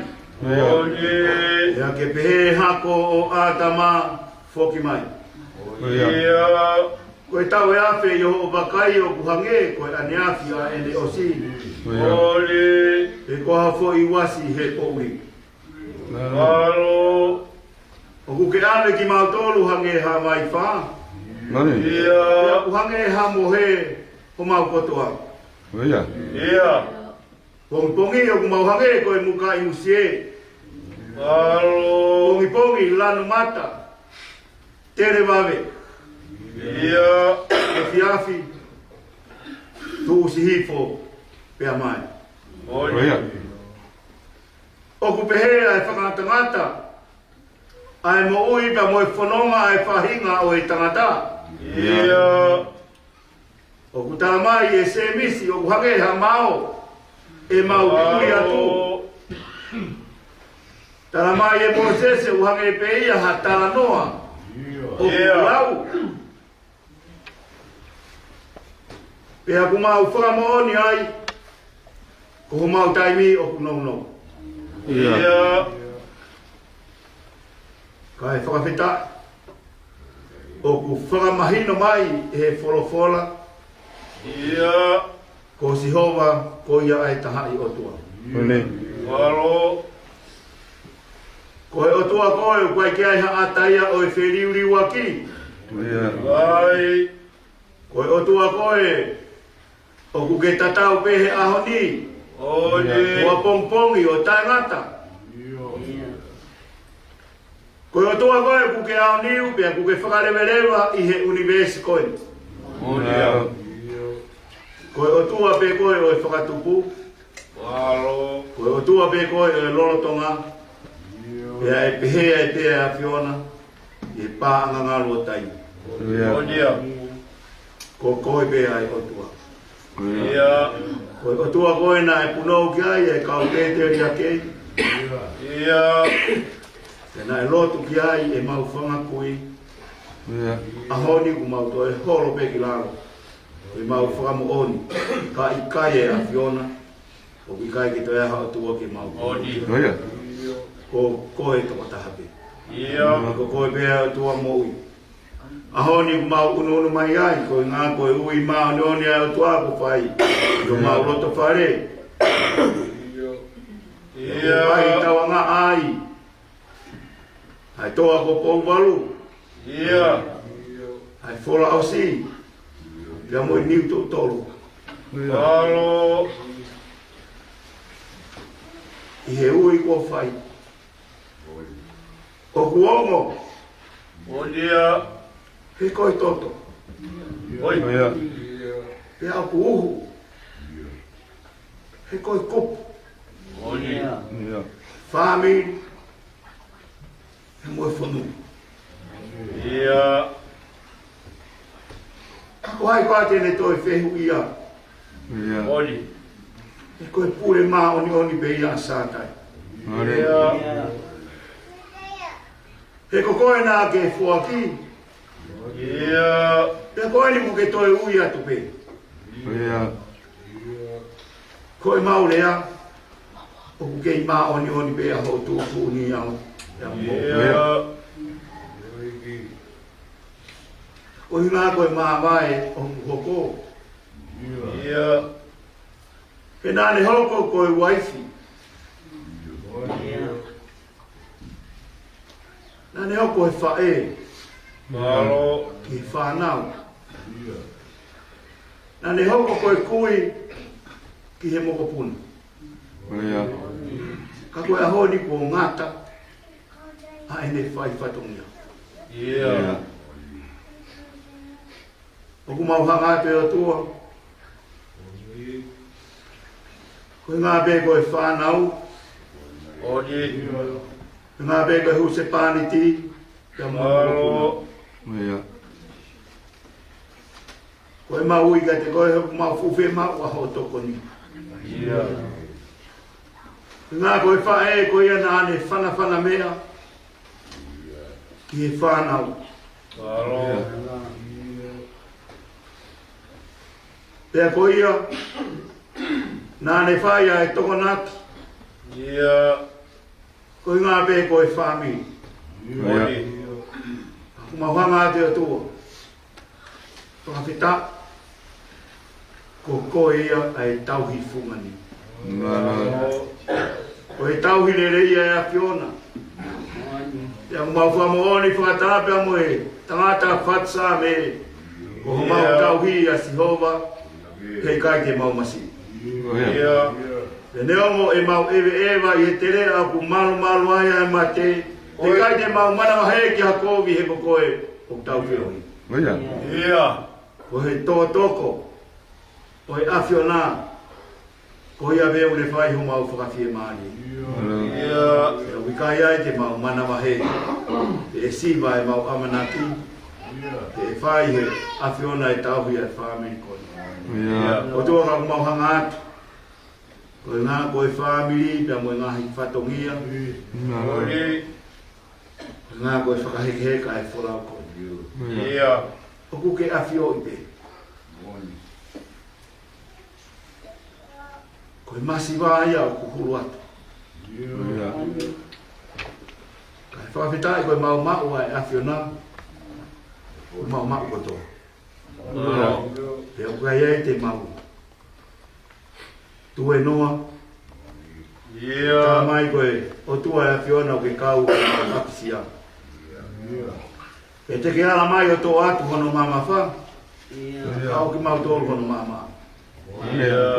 ʻIo. Moʻoni. ʻIo, ke pehē hako ʻo ʻĀtama foki mai. ʻIo. ʻIo. Ko e taʻu ʻe afe ʻi hoʻo vakai ʻoku hangē ko e ʻaneafi ʻa ʻene ʻosi. ʻIo. Moʻoni. He ko ha foʻi uasi he poʻuli. Mālō. ʻOku ke ʻave kimautolu hangē ha vaifā. Mālō. ʻIo. ʻIo, ʻoku hangē ha mohe homau kotoa. ʻIo. ʻIo. Pongipongi ʻoku mau hangē ko e mukaʻi musie. Mālō. Pongipongi lanu mata. Televave. ʻIo. Efiafi. Tuʻusi hifo pea mai. Moʻoni. ʻIo. ʻOku pehē ʻa e fakangatangata ʻa e moʻui pea mo e fononga ʻa e faʻahinga ʻo e tangata. ʻIo. ʻOku tala mai ʻe Sēmisi ʻoku hangē ha mao ʻemau tuli atu. Tala mai ʻe Mōsese ʻoku hangē pē ia ha talanoa ʻoku lau. Pea ʻoku mau fakamoʻoni ai, ko homau taimi ʻoku nounou. ʻIo. ʻIo. Kae fakafetaʻi, ʻoku fakamahino mai ʻe he folofola. ʻIo. Ko Sihova, ko ia ʻa e tahaʻi ʻOtua. Moʻoni. Mālō. Ko e ʻOtua koe, ʻoku ʻikai ke ʻi ai ha ʻata ia ʻo e feliuliuaki. ʻIo. ʻAi. Ko e ʻOtua koe, ʻoku ke tatau pē he ʻaho ni. ʻIo. Mo e pongipongi ʻo taʻengata. ʻIo. Ko e ʻOtua koe ʻoku ke aoniu pea ʻoku ke fakaleveleva ʻi he ʻunivēsi ko eni. Moʻoni. Ko e ʻOtua pē koe ʻo e fakatupu. Mālō. Ko e ʻOtua pē koe ʻo e lolotonga. Pea ʻe pehē ai pē ʻa e ʻAfiona ʻi he paʻanga ngaluotai. Moʻoni. Ko koe pē ʻa e ʻOtua. ʻIo. Ko e ʻOtua koe naʻe punou ki ai e kau pēteliake. ʻIo. Pea naʻe lotu ki ai ʻemau fanga kui. ʻIo. ʻAho ni ʻoku mau toe holo pē ki lalo. ʻEmau fakamoʻoni, ka ʻikai e ʻAfiona, ʻoku ʻikai ke toe ʻi ai ha ʻOtua ke mau. Moʻoni. ʻIo. Ko koe tokotaha pē. ʻIo. Ko koe pē ʻa e ʻOtua moʻui. ʻAho ni ʻoku mau ʻunuʻunu mai ai, ko e ngaahi ko e ui māʻoniʻoni ʻa e ʻOtua ʻoku fai. ʻIo. Mau loto fale. ʻIo. ʻIo. ʻOku ʻi ai tauangaʻa ai. ʻA e toa ko Pouvalu. ʻIo. ʻA e Folaʻosi. Pea mo e Niutotolo. ʻIo. Mālō. ʻI he ui kuo fai. ʻOku ongo. Moʻoni. He ko e toto. ʻIo. Pea ʻoku uhu. He ko e kupu. Moʻoni. ʻIo. Fāmili. He mo e fonua. ʻIo. Ka ko hai koā te ne toe fehuʻia. ʻIo. Moʻoni. He ko e pule māʻoniʻoni pē ia ʻa Sātai. Moʻoni. ʻIo. He ko koe naʻa ke foaki. ʻIo. Pea ko eni ʻoku ke toe ui atu pē. ʻIo. Ko ʻemau lea, ʻoku kei māʻoniʻoni pē ʻa hoʻo tuʻutuʻuni au. ʻIo. ʻUhinga ko e māvae ʻoku hoko. ʻIo. He naʻa ne hoko ko e uaifi. ʻIo. Naʻa ne hoko ko e faʻē. Mālō. Ki he fānau. Naʻa ne hoko ko e kui ki he mokopuna. ʻIo. Ka ko e ʻaho ni kuo ngata ʻa ʻene fai fatongia. ʻIo. ʻIo. ʻOku mau hanga atu ʻe ʻOtua, ko e ngaahi pē ko e fānau, ko e ngaahi pē ko e husepāniti, pea mo e mokopuna. Ko e mau ui kiate koe, ʻoku mau fuʻu fiemaʻu ʻa hoʻo tokoni. Ko e ngaahi ko e faʻē ko ia naʻa ne fanafana meʻa ki he fānau. Pea ko ia naʻa ne fai ʻa e tokonaki. Ko e ngaahi pē ko e fāmili. ʻOku mau hanga atu ʻe ʻOtua, fakafetaʻi, ko koe ia ʻa e tauhi fungani. Ko e tauhi lelei ʻa e ʻAfiona. Pea ʻoku mau fakamoʻoni fakataha pea mo e tangata fatu Saame, ko homau tauhi ʻa Sihova, heʻikai te mau masiva. Pea neongo ʻemau ʻeveʻeva ʻi he teleʻa ʻoku malumalu ai ʻa e mate, heʻikai te mau manavahē ki ha kovi, he ko koe ʻoku tau feohi. Ko e tokotoko ʻo e ʻAfiona, ko ia pē ʻoku ne fai homau fakafiemālie. Pea ʻoku ʻikai ai te mau manavahē, te ʻe siva ʻemau ʻamanaki, te ʻe fai he ʻAfiona e tauhi ʻa e fāmili ko eni. ʻOtua, ka ʻoku mau hanga atu, ko e ngaahi ko e fāmili pea mo e ngaahi fatongia, ko e ngaahi ko e fakahekeheka ʻa e folau ko eni, ʻoku ke ʻafioʻi pē. Ko e masiva ia ʻoku hulu atu. Kae fakafetaʻi ko e mau maʻu ʻa e ʻAfiona, mau maʻu kotoa. Pea ʻoku ʻikai ai te mau tuenoa. Talamai ko e ʻOtua ʻa e ʻAfiona ʻoku ke kau ʻi he mau ʻapisia. Pea te ke ala mai ʻo toʻo atu hono mamafa, ka ʻoku kimautolu hono maama. Ko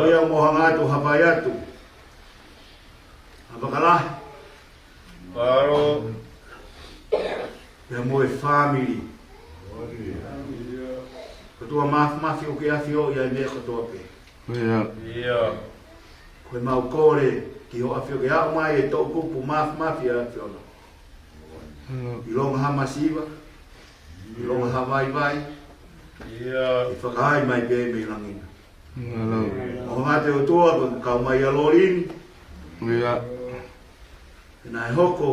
ia ʻoku mau hanga atu ʻo hapai atu ʻa e fakalahi pea mo e fāmili. ʻOtua Māfimafi, ʻoku ke ʻafioʻi ʻa e meʻa kotoa pē. Ko e mau kole ki hoʻo ʻAfio ke aʻu mai e toʻukupu māfimafi ʻa e ʻAfiona, ʻilonga ha masiva, ʻilonga ha vaivai, ʻe fakaai mai pē mei langi na. ʻOku mau hanga atu ʻe ʻOtua, ko e kau mai ʻa Lolini, pea naʻe hoko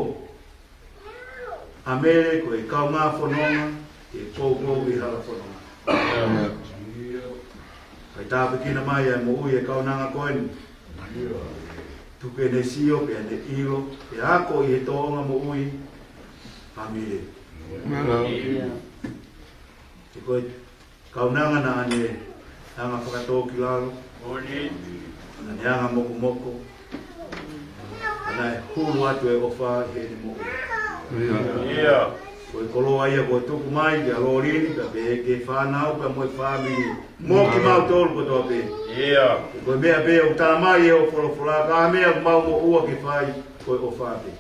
ʻa Mele ko e kaungā fononga, ke koukou ʻi hala fononga. Kae tāpuekina mai ʻa e moʻui ʻa e kaunanga ko eni. Tuku ke ne sio pea ne ʻilo, pea ako ʻi he tōʻonga moʻui ʻa Mele. He ko e kaunanga naʻa ne anga fakatōkilalo, naʻa ne anga mokomoko, naʻe hulu atu e ʻofa ʻi heʻene moʻui. Ko e koloa ia kuo tuku mai kia Lolini, pea pehē ki he fānau, pea mo e fāmili, mo kimautolu kotoa pē. He ko e meʻa pē ʻoku talamai ʻe hoʻo folofola, ko e meʻa ʻoku mau moʻua ke fai, ko e ʻofa pē.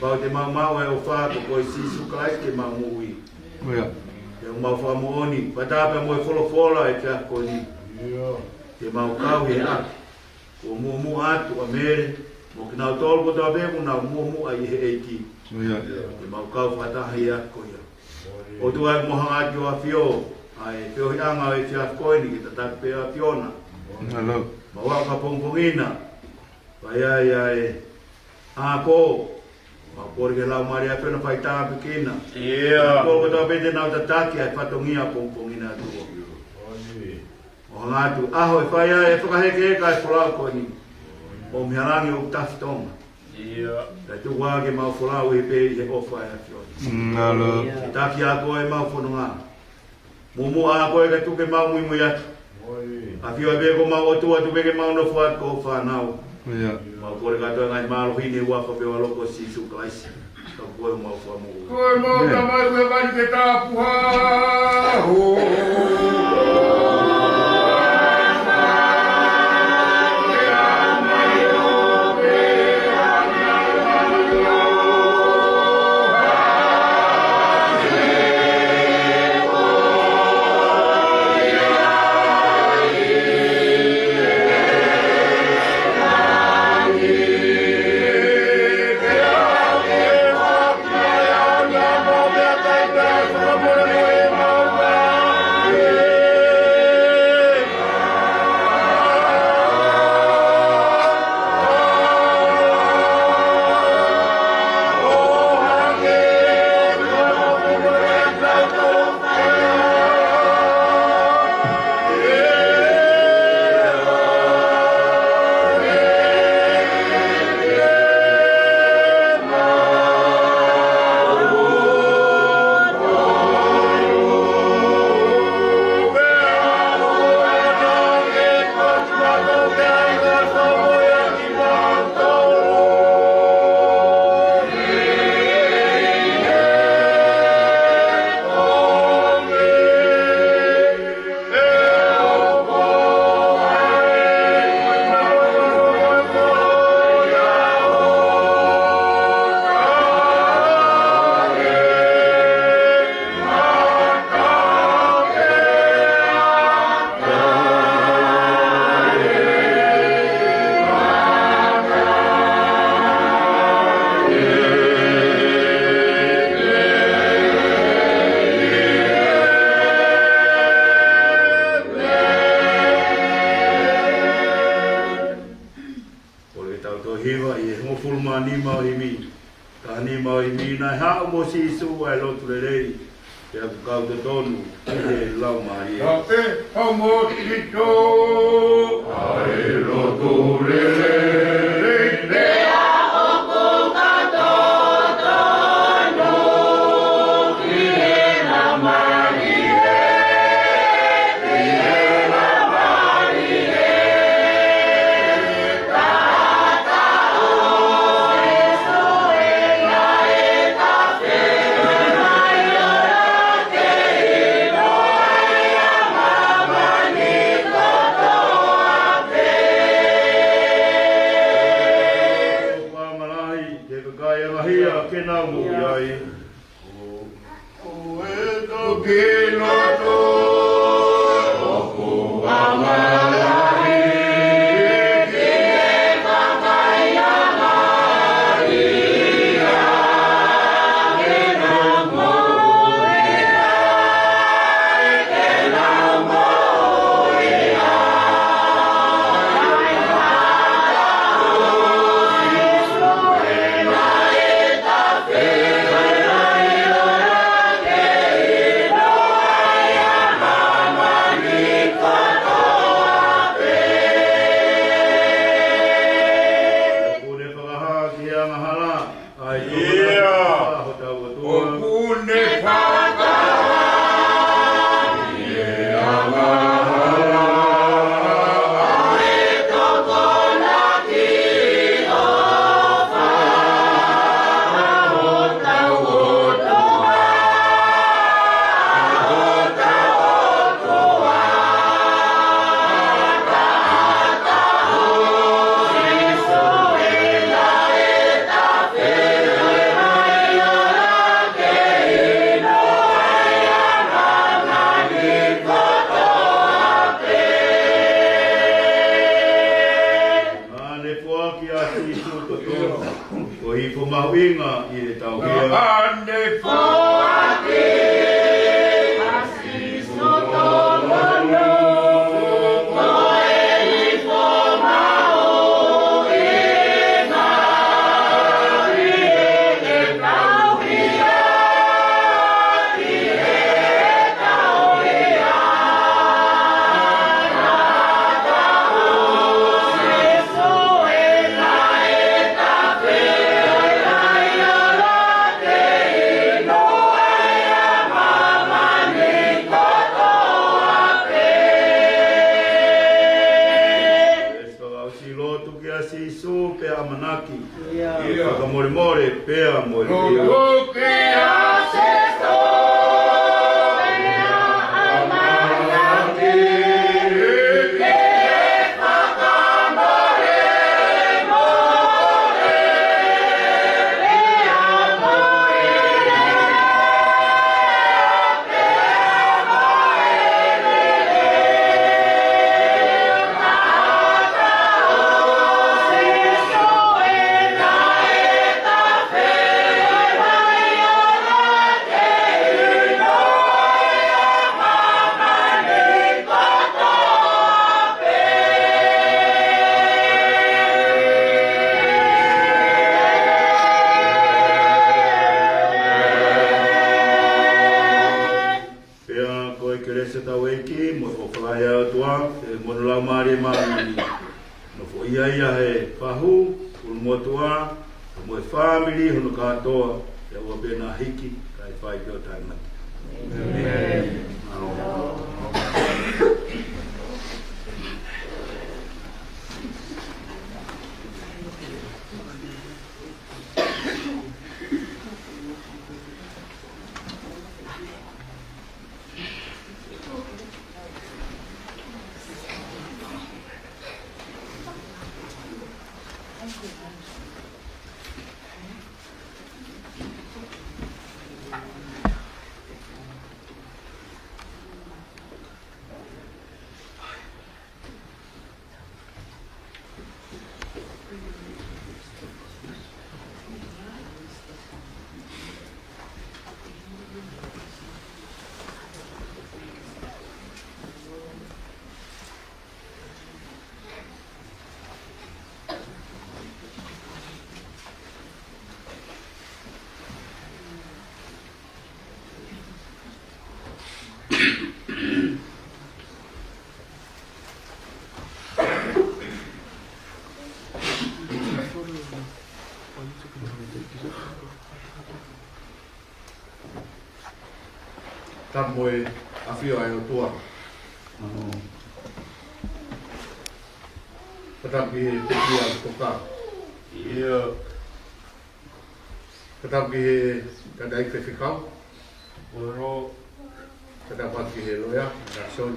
Pau te mau maʻu e ʻofa ko koe Sīsū Kalaisi ke mau moʻui. Pea ʻoku mau fakamoʻoni, fakataha pea mo e folofola ʻi he efiafi ko eni, ke mau kau he ʻapi kuo muʻomuʻa atu ʻa Mele, mo kinautolu kotoa pē ʻoku nau muʻomuʻa ʻi he ʻEiki. Ke mau kau fakataha he ʻapi ko ia. ʻOtua, ʻoku mau hanga atu ʻo ʻafio ʻa e feohiʻanga ʻo e efiafi ko eni ke tataki pē ʻa e ʻAfiona. Mau aka pongipongi na, pea ʻi ai ʻa e ako, mau kole ki he Laumālie ʻo e ʻAfiona ʻo fai tāpuekina. Ako kotoa pē te nau tataki ʻa e fatongia pongipongi na, ʻOtua. ʻOku mau hanga atu ʻaho ʻe fai ai e fakahekeheka ʻa e folau ko eni, ʻo mei he langi ʻoku tafi Tonga. Kae tuku ā ke mau folau ʻi he pē ʻi he ʻofa ʻa e ʻAfiona. Ke taki ʻa koe ʻemau fononga. Muʻomuʻa ʻa koe kae tuku ke mau muimui atu. ʻAfio pē ko homau ʻOtua, tuku ke mau nofo atu ko hoʻo fānau. Mau kole kātoa e ngaahi mālohi ni ʻi he huafa pē ʻo ho ʻAlo ko Sīsū Kalaisi. Ka ko koe homau Fakamoʻui. Ko e mau Tamai ʻoku ʻi he langi, ke tāpuhā ho Nima ʻo e himi. Ka nima ʻo e himi, naʻe haʻu mo Sīsū ʻa e lotu lelei, pea ʻoku kau totonu ʻi he Laumālie. Ka pe hau mo Sīsū. ʻA e lotu lelei, pea ʻoku kau totonu ʻi he Laumālie, ʻi he Laumālie. Ko e kakai angahia ke nau moʻui ai. Ko e toki lotu ʻoku ʻamanaki ki he kakai angahia ke nau moʻui ai, ke nau moʻui ai. Kuo ne fakahā ki he angahala ʻa e tokonaki ʻa hotau ʻOtua. ʻOku ne fakahā ki he angahala ʻa e tokonaki ʻofa ʻa hotau ʻOtua, ʻa hotau ʻOtua. Naʻa ne foaki ʻa Sīsū totonu ko e hifo mahuʻinga ʻi he tauhia. Naʻa ne foaki ʻa Sīsū totonu ko e hifo mahuʻinga ʻi he tauhia, ʻi he tauhia. Sīsū pea ʻamanaki. ʻIo. Fakamolemole pea mo e ʻEiki. Lotu kia Sīsū pea ʻamanaki. Fakamolemole pea mo e ʻEiki. Pea ko e kelesi ʻa hotau ʻEiki, mo e ʻofa lahi ʻa e ʻOtua, pea mo hono Laumālie Māʻoniʻoni, nofoʻia ia he fahu, ʻulumotuʻa, mo e fāmili hono kātoa, pea ʻoua pē naʻa hiki, kae fai pē ʻo taʻengata. ʻĒmeni. ʻĒmeni. Tapu mo e ʻafio ʻa e ʻOtua. Fakatapu ki he pekia ʻo e toka. ʻIo. Fakatapu ki he tangataʻeiki faifekau. Mālō. Fakatapu ki he loea, Jackson.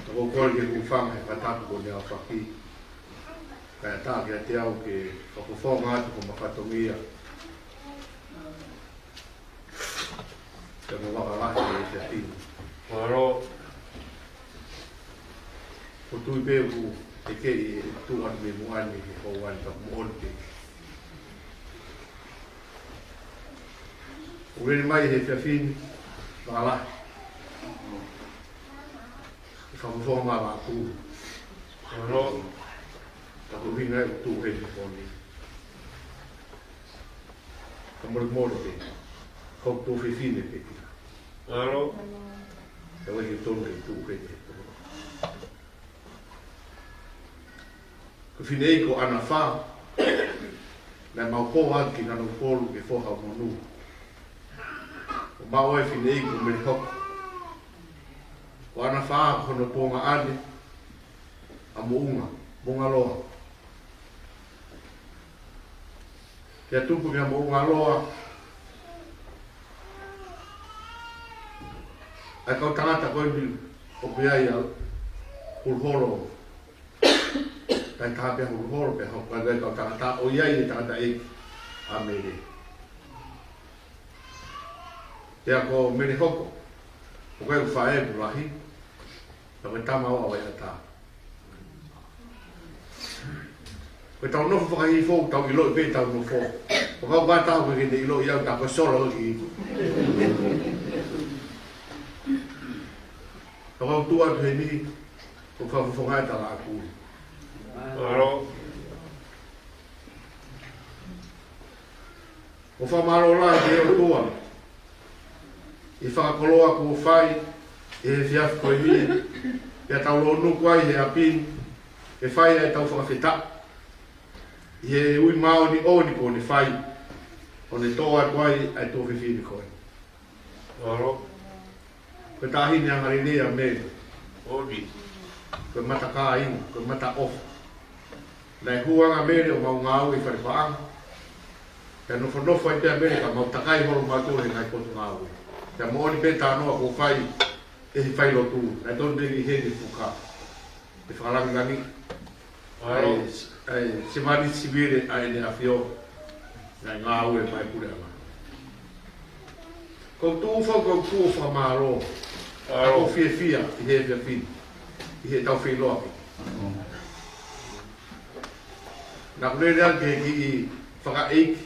Ka ʻoku ou kole ke u hūfanga he fakatapu ko eni ʻa e faki. Kae ʻatā kiate au ke fakafofonga atu ko ma fatongia. Ke mo vaka lahi e te tini. Mālō. ʻOku ou tui pē ʻoku ʻikai ke tuʻu atu mei muʻa ni he houa ni ka moʻoni pē. ʻOku lele mai he efiafi ni, vaka lahi. Ke fakafofonga mai ʻa e Laʻā Pule. Mālō. Ka ko e ʻuhinga ʻoku ou tuʻu heni he ʻaho ni. Ka molemole pē, ko e tuofefine pē ia. Mālō. Ka ʻoku ʻikai ke tonu ke tuʻu heni. Ko e fineʻeiki ko ʻAnafā, naʻe mau hoa ki Nanupolu ke foha ʻo Monu. ʻO maʻu ai e fineʻeiki ko Melehoko. Ko ʻAnafā ko hono tuongaʻane ʻa Moʻunga, Moʻungaloa. Pea tupu kia Moʻungaloa ʻa e kau tangata ko eni ʻoku ʻi ai ʻa Huluholo. Kae taha pē ʻa Huluholo pea hoko ai e kau tangata ʻo ʻi ai e tangataʻeiki ʻa Mele. Pea ko Melehoko, ʻoku ʻi ai e faʻē ʻoku lahi, ka ko e tama ʻo ʻAvaiʻatā. Ko ʻetau nofo fakahihifo, tau ʻiloʻi pē ʻetau nofo. Ko e kau kātaki ʻoku ʻikai ke ne ʻiloʻi au, tā ko e sola ʻoku ʻi ai. Ka ʻoku ou tuʻu atu heni, ko e fakafofonga ʻa e Laʻā Pule. Mālō. ʻOku ou fakamālō lahi ki he ʻOtua ʻi he fakakoloa kuo fai ʻi he efiafi ko eni, pea tau lōnuku ai he ʻapi ni, ke fai ʻa ʻetau fakafetaʻi ʻi he ui māʻoniʻoni kuo ne fai, ʻo ne toʻo atu ai ʻa e tuofefine ko eni. Mālō. Ko e taʻahine angalelei ʻa Mele. ʻOi. Ko e mata kāinga, ko e mata ʻofa. Naʻe hū ange ʻa Mele ʻo mau ngāue ʻi fale paʻanga. Pea nofonofo ai pē ʻa Mele ka mau takai holo mautolu he ngaahi potungāue. Pea moʻoni pē talanoa kuo fai ʻe he failotu. Naʻe tonu pē ke ʻi heni e fuka. ʻE fakalangilangi ʻa e, ʻa e sevāniti sivile ʻa ʻEne ʻAfio, naʻe ngāue mai puleʻanga. ʻOku ou tuʻu foki ʻo tuʻu ʻo fakamālō, ʻoku ou fiefia ʻi he efiafi ni, ʻi heʻetau feʻiloaki. Naʻa ku lele atu ki he kiʻi fakaʻeiki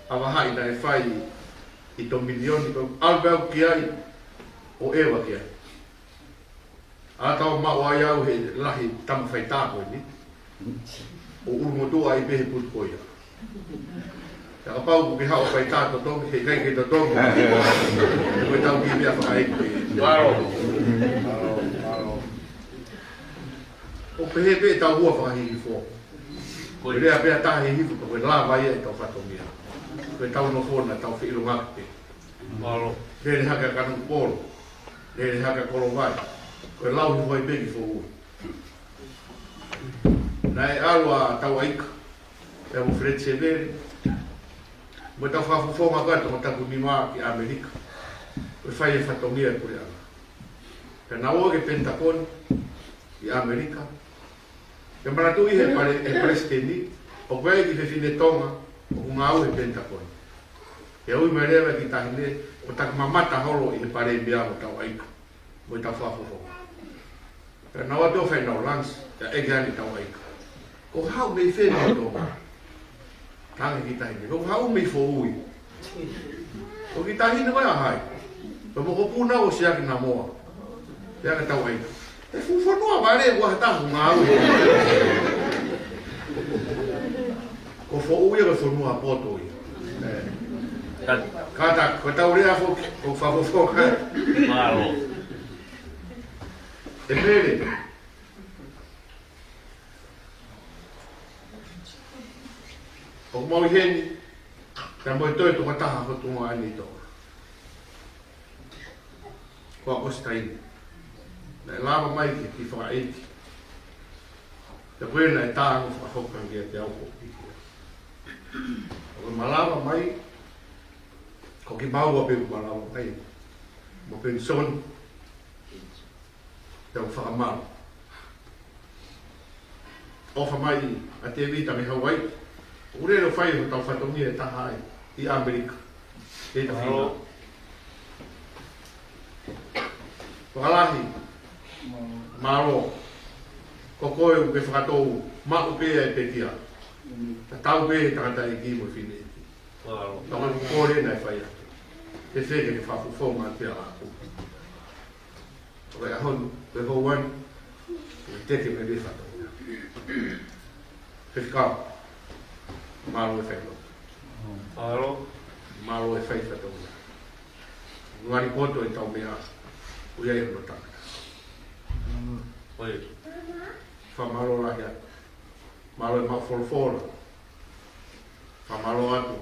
ʻa Vahaʻi naʻe fai ʻi Tomilioni, ko e ʻalu pē au ki ai, ʻo ʻeva ki ai. ʻA tau maʻu ai au he lahi tama faitā ko eni. ʻO ʻulumotuʻa ai pē he putu ko ia. Ka kapau ʻoku ke haʻu ʻo faitā totongi, he ʻikai ke totongi. Ko e tau ki mea fakaʻeiki pē. Mālō. Mālō, mālō. ʻOku pehē pē ʻetau hū fakahihifo. Ko e lea pē ʻa taha hihifo, ko e lava ia ʻetau fatongia. Ko ʻetau nofo naʻa tau feʻilongaki pē. Mālō. Lele hake ʻa Kanokupolu. Lele hake ʻa Kolovai. Ko e lau hifo ai pē ki Foʻui. Naʻe ʻalu ʻa Tauʻaika. Pea mo Feleti Sevele. Mo ʻetau fakafofonga ko ē ʻa Tongatapu nima ki ʻAmelika. Ko e fai e fatongia ʻa e puleʻanga. Pea nau ō ki he Penitakoni ʻi ʻAmelika. Ke manatuʻi he pale, he palesiteni, ʻoku ʻi ai e kiʻi fefine Tonga, ʻoku ngāue he Penitakoni. Ke ui mai leva e kiʻi taʻahine, ʻo taki mamata holo ʻi he palēmia mo Tauʻaika, mo ʻetau fakafofonga. Pea nau ō atu ʻo fai ʻenau lunch, pea ʻeke ange ʻe Tauʻaika. Ko e haʻu mei fē ʻa Tonga? Talaange e kiʻi taʻahine, ko e haʻu mei Foʻui. Ko e kiʻi taʻahine ko ē ʻa hai? Ko e mokopuna ʻo Siaki Namoa. Pea ka Tauʻaika. He fuʻu fonua vale ʻoku ʻi ai ha taha ʻoku ngāue. Ko Foʻui ia ko e fonua poto ia. Ka, ka ta, ko ʻetau lea foki, ko e fakafofonga. Mālō. ʻE Mele. ʻOku mau ʻi heni, Pea mo e toe tokotaha ʻo Tonga ni, Tonga, ko ʻAkositaine. Naʻe lava mai ke fakaʻeiki. Pea ko ena e tā ʻoku fakahoko ange kiate au ko ʻeiki. ʻOku malava mai, ko kimaua pē ʻoku malava mai. Mo Penisoni, pea mo Fakamalo. ʻOfa mai ʻa Tēvita mei Hauaiʻi, ʻoku lele ʻo fai hotau fatongia ʻe taha ai ʻi ʻAmelika. Ke ta fina. Fakalahi mālō. Ko koe ʻoku ke fakatou maʻu pē ʻa e pekia. Tatau pē he tangataʻeiki mo e fineʻeiki. Mālō. Ka ko e kole naʻe fai atu. Te feke ke fakafofonga atu pē ʻa e ʻapi. Ko e ʻaho ni, ko e houa ni, ʻe teke mai pē fatongia. Faifekau, mālō e fai lotu. Mālō. Mālō e fai fatongia. Ngali poto e tau meʻa, ʻoku ʻi ai hono tangata. ʻOi. Fakamālō lahi atu. Mālō e maʻu folofola. Fakamālō atu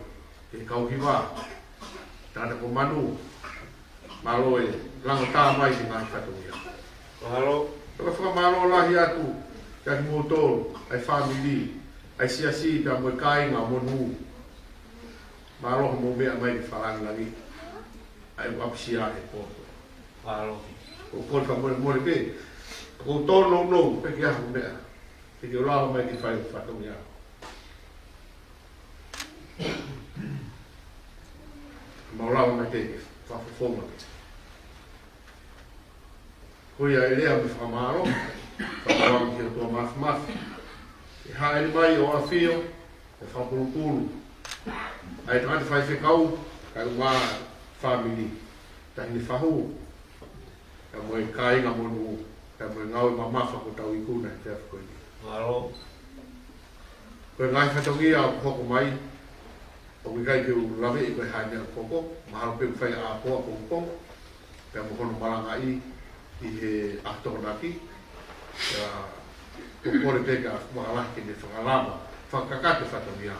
ki he kau hiva, tangata ko Manu. Mālō e lango tā mai ki he ngaahi fatongia. Mahalo. Pea fakamālō lahi atu kiate kimoutolu, ʻa e fāmili, ʻa e siasi, pea mo e kāinga Monū. Mālō hoʻomou meʻa mai ke fakalāngilangiʻi ʻa e ʻapi sia he pō. Mahalo. ʻOku ou kole fakamolemole pē, ʻoku ou tōnounou pē ki ha meʻa, ke ke lava mai ke fai hoʻo fatongia. Mau lava mai ke fakafofonga. Ko ia e lea mo e fakamālō, fakamālō ki he ʻOtua Māfimafi. ʻE hāʻele mai ʻo ʻafio, ʻe fakapulupulu ʻa e tangata faifekau, kae ʻumaʻā e fāmili, Taʻahine Fahu, pea mo e kāinga Monū, pea mo e ngāue mamafa kuo tau ikuna he efiafi ko eni. Mālō. Ko e ngaahi fatongia ʻoku hoko mai, ʻoku ʻikai ke u laveʻi ko e hā e meʻa ʻoku hoko, mahalo pē ʻoku fai ʻa e ʻapi ʻa Pongipongi, pea mo hono malangaʻi ʻi he ʻaho Tokonaki, pea ʻoku ou kole pē kia Makalahi ke ne fakalava, fakakakato e fatongia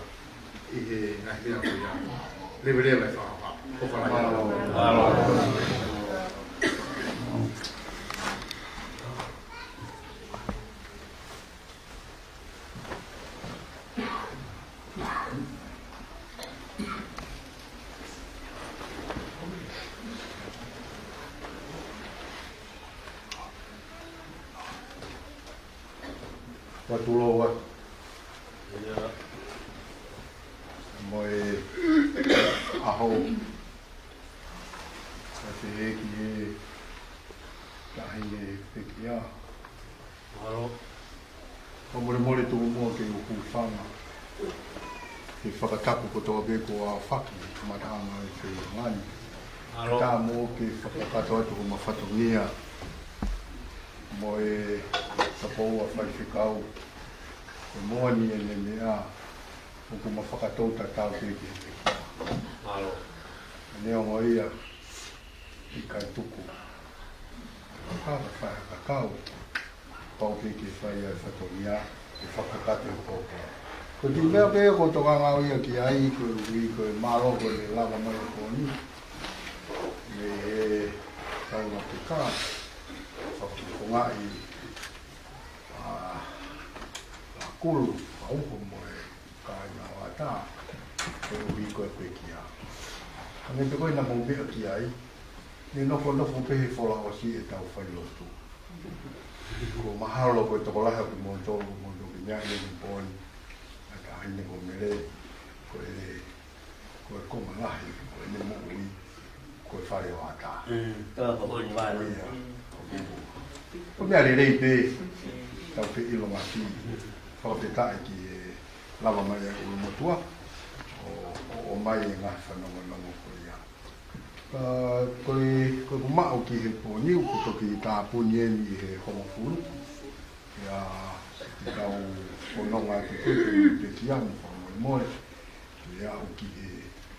ʻi he ngaahi meʻa ko ia. Leveleva e fakahā. ʻOfa lahi. Ua tulou atu. Ia. Mo e ʻaho. Ka te heki e taʻahine pekia. Mālō. Fakamolemole tuku muʻa ke u hūfanga he fakatapu kotoa pē kuo aofaki he kamataʻanga e feilaulau ni. Mālō. Ka tā mo ke fakakakato atu hoʻoma fatongia mo e kapoua faifekau. Ko e moʻoni ʻene meʻa, ʻoku ma fakatou tatau pē ki he pekia. Mālō. Neongo ia, ʻikai tuku. Ka ka fai ha kakau, pau pē ke fai ʻa e fatongia, ke fakakakato e pō. Ko e kiʻi meʻa pē ʻoku ou tokanga au ia ki ai, ko e ui, ko e mālō, ko e lava mai ʻo ko eni. Mei he kaunga peka, fakafofongaʻi ʻa Lakulu, ʻa Uho mo e kāinga ʻo Ata, koeʻuhi ko e pekia. Hangē pē ko ena ʻoku mou meʻa ki ai, ne nofonofo pē he folaʻosi ʻetau fai lotu. Kuo mahalo ko e tokolahi ʻo kimoutolu ʻoku mou toki meʻa ʻi he pō ni, ʻa e taʻahine ko Mele, ko e Ko e konga lahi, ko ʻene moʻui, ko e fale ʻo Ata. Mm, tā ko hono vai. Ko ia, ko kuku. Ko e meʻa lelei pē, tau feʻilongaki, fakafetaʻi ki he lava mai ʻa e ʻulumotuʻa, ʻo, ʻo, ʻomai e ngaahi fanongonongo ko ia. Ka, ko e, ko e maʻu ki he pō ni, ʻoku toki tāpuni eni he hongofulu. Ia, ʻetau fononga atu ko ē, ko e pekia mo fakamolemole. Ke aʻu ki he,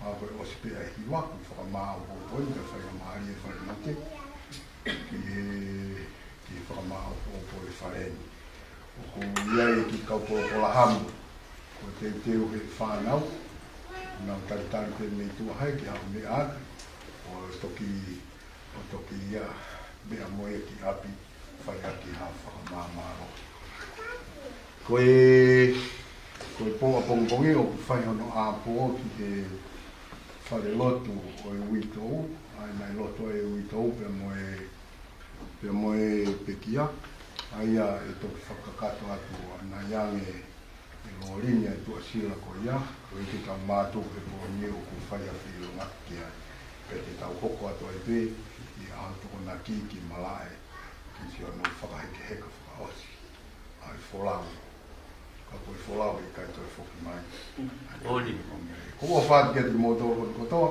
ʻa ko e ʻosi pē ʻa e hiva, ko e fakamaau hopo ni, ka fai ʻa mālie fale mate. Ki he, ki he fakamaau hopo e fale ni. ʻOku ʻi ai e kiʻi kau polokalama, ko e teuteu he fānau. Nau talitali pē mei tuʻa hai ke haʻu meʻa atu, ʻo toki, ʻo toki ia meʻa mo ia ki ʻapi, fai ʻaki ha fakamāmālohi. Ko e, ko e pō ʻapongipongi ʻoku fai hono ʻāpō ki he falelotu ʻo e uitou, ʻa ia naʻe lotu ai e uitou pea mo e, pea mo e pekia, ʻa ia ʻe toki fakakakato atu ʻanai ange ʻe Lōlini ʻa e tuʻasila ko ia, koeʻuhi ke tau mātuku he pō ni ʻoku fai ʻa e feʻiloaki ki ai. Pea te tau hoko atu ai pē ʻi he ʻaho Tokonaki ki malaʻe, ke siʻi ʻono fakahekeheka fakaʻosi ʻa e folau. Ka ko e folau ʻe ʻikai toe foki mai. ʻOni. Ko e ʻofa atu kiate kimoutolu kotoa.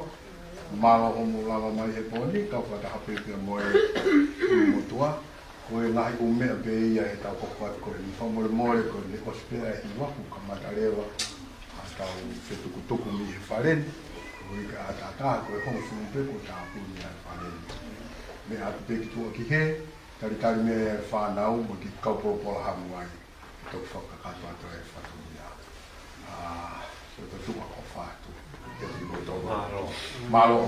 Mālō hoʻomou lava mai he pō ni, kau fakataha pē pea mo e motuʻa. Ko e ngaahi ʻū meʻa pē ia ʻe tau hoko atu ko eni, fakamolemole ko eni ʻosi pē ʻa e hiva kuo kamata leva ʻa ʻetau fetukutuku mei he fale ni. Ko e ʻikai ʻataʻatā, ko e hongofulu pē kuo tāpuni ʻa e fale ni. Meʻa atu pē ki tuʻa ki hē, talitali mei ai e fānau mo e kiʻi kau polopolahamu ai. Toki fakakakato atu e fatongia. ʻA, ko e tuʻa ko fatu. Kiate kimoutolu. Mālō. Mālō.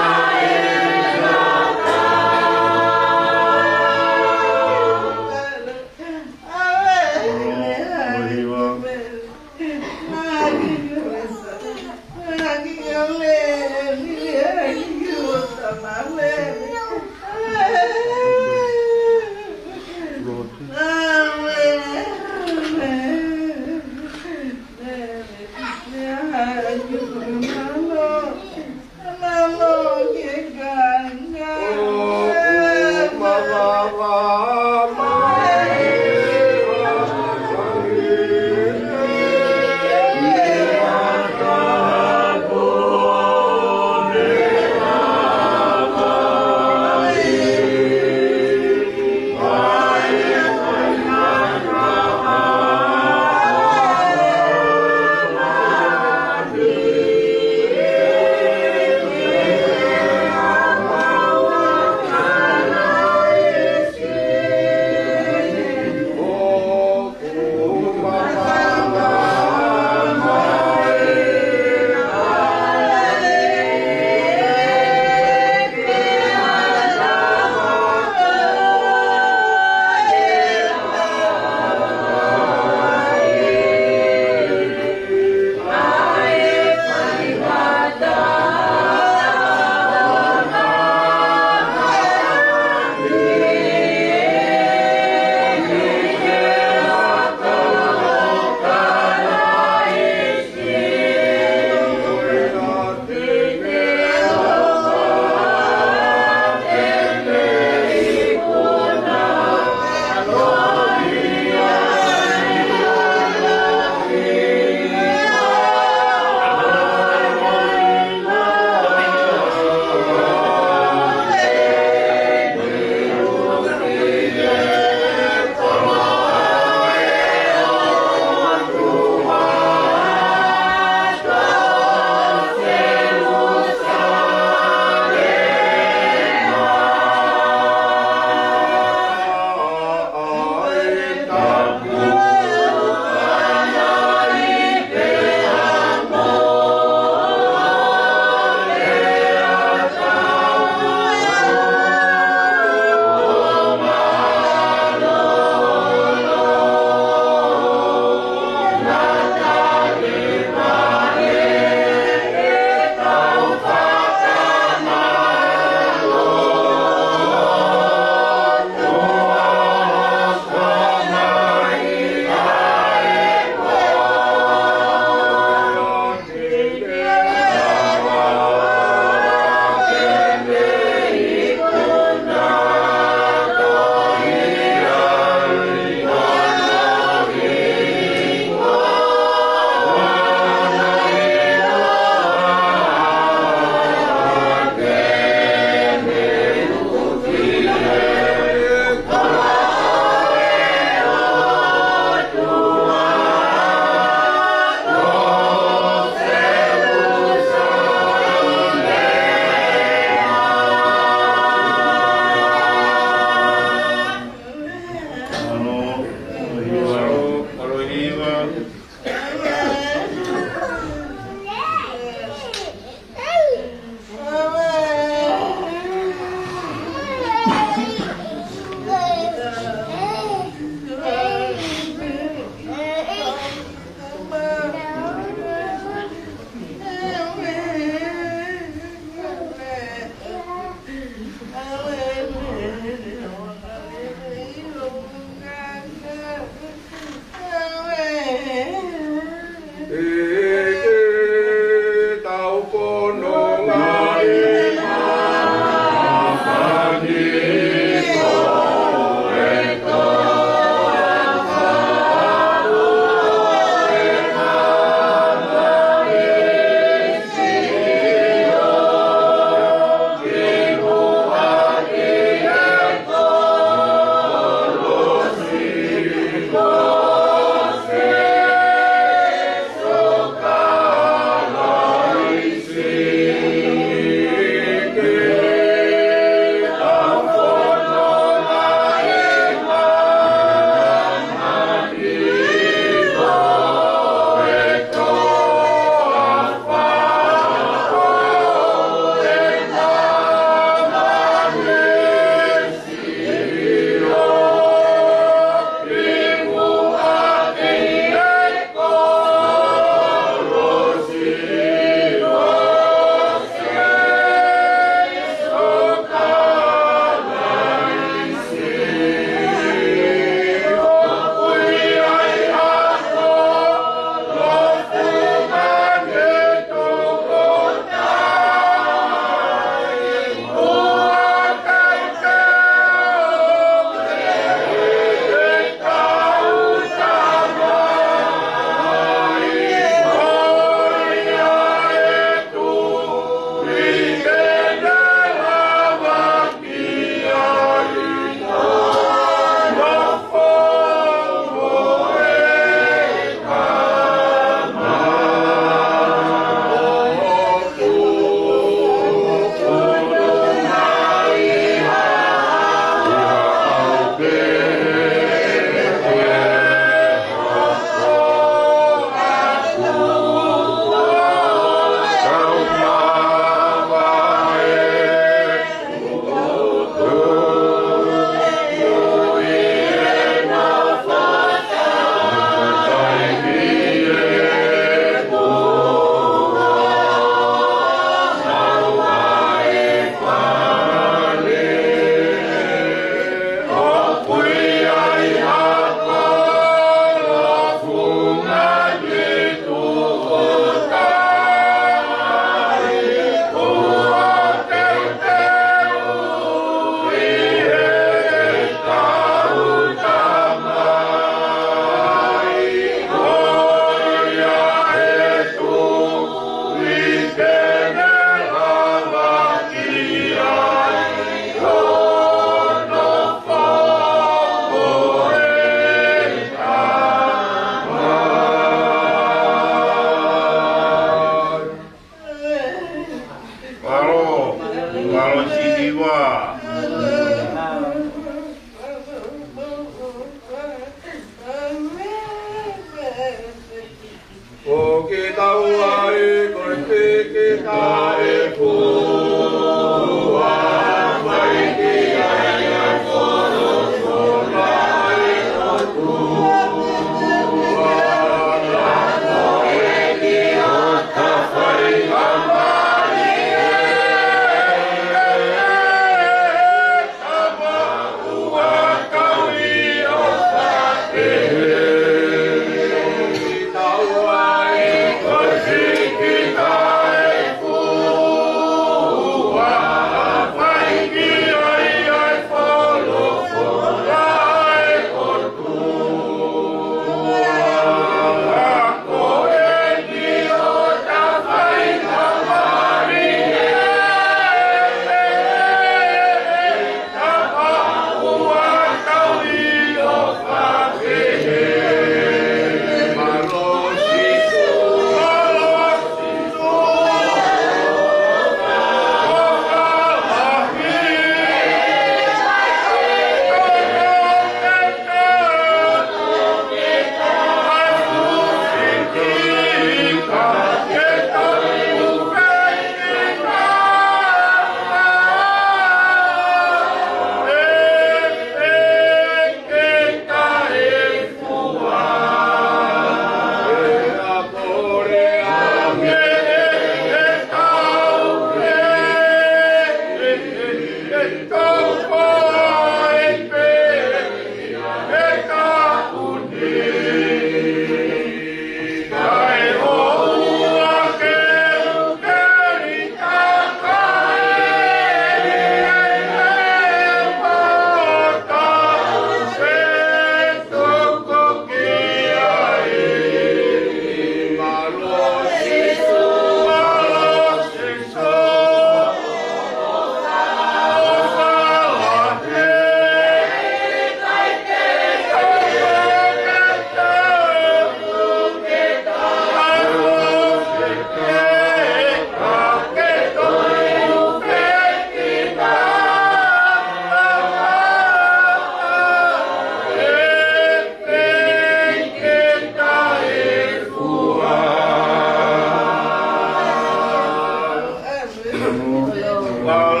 Mālō,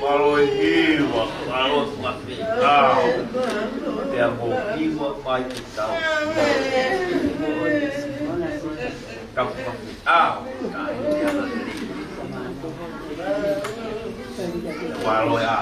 mālō e hiva, mālō e mafi. Pea mo hiva mai ki tau. Ka mafi. Mālō ia.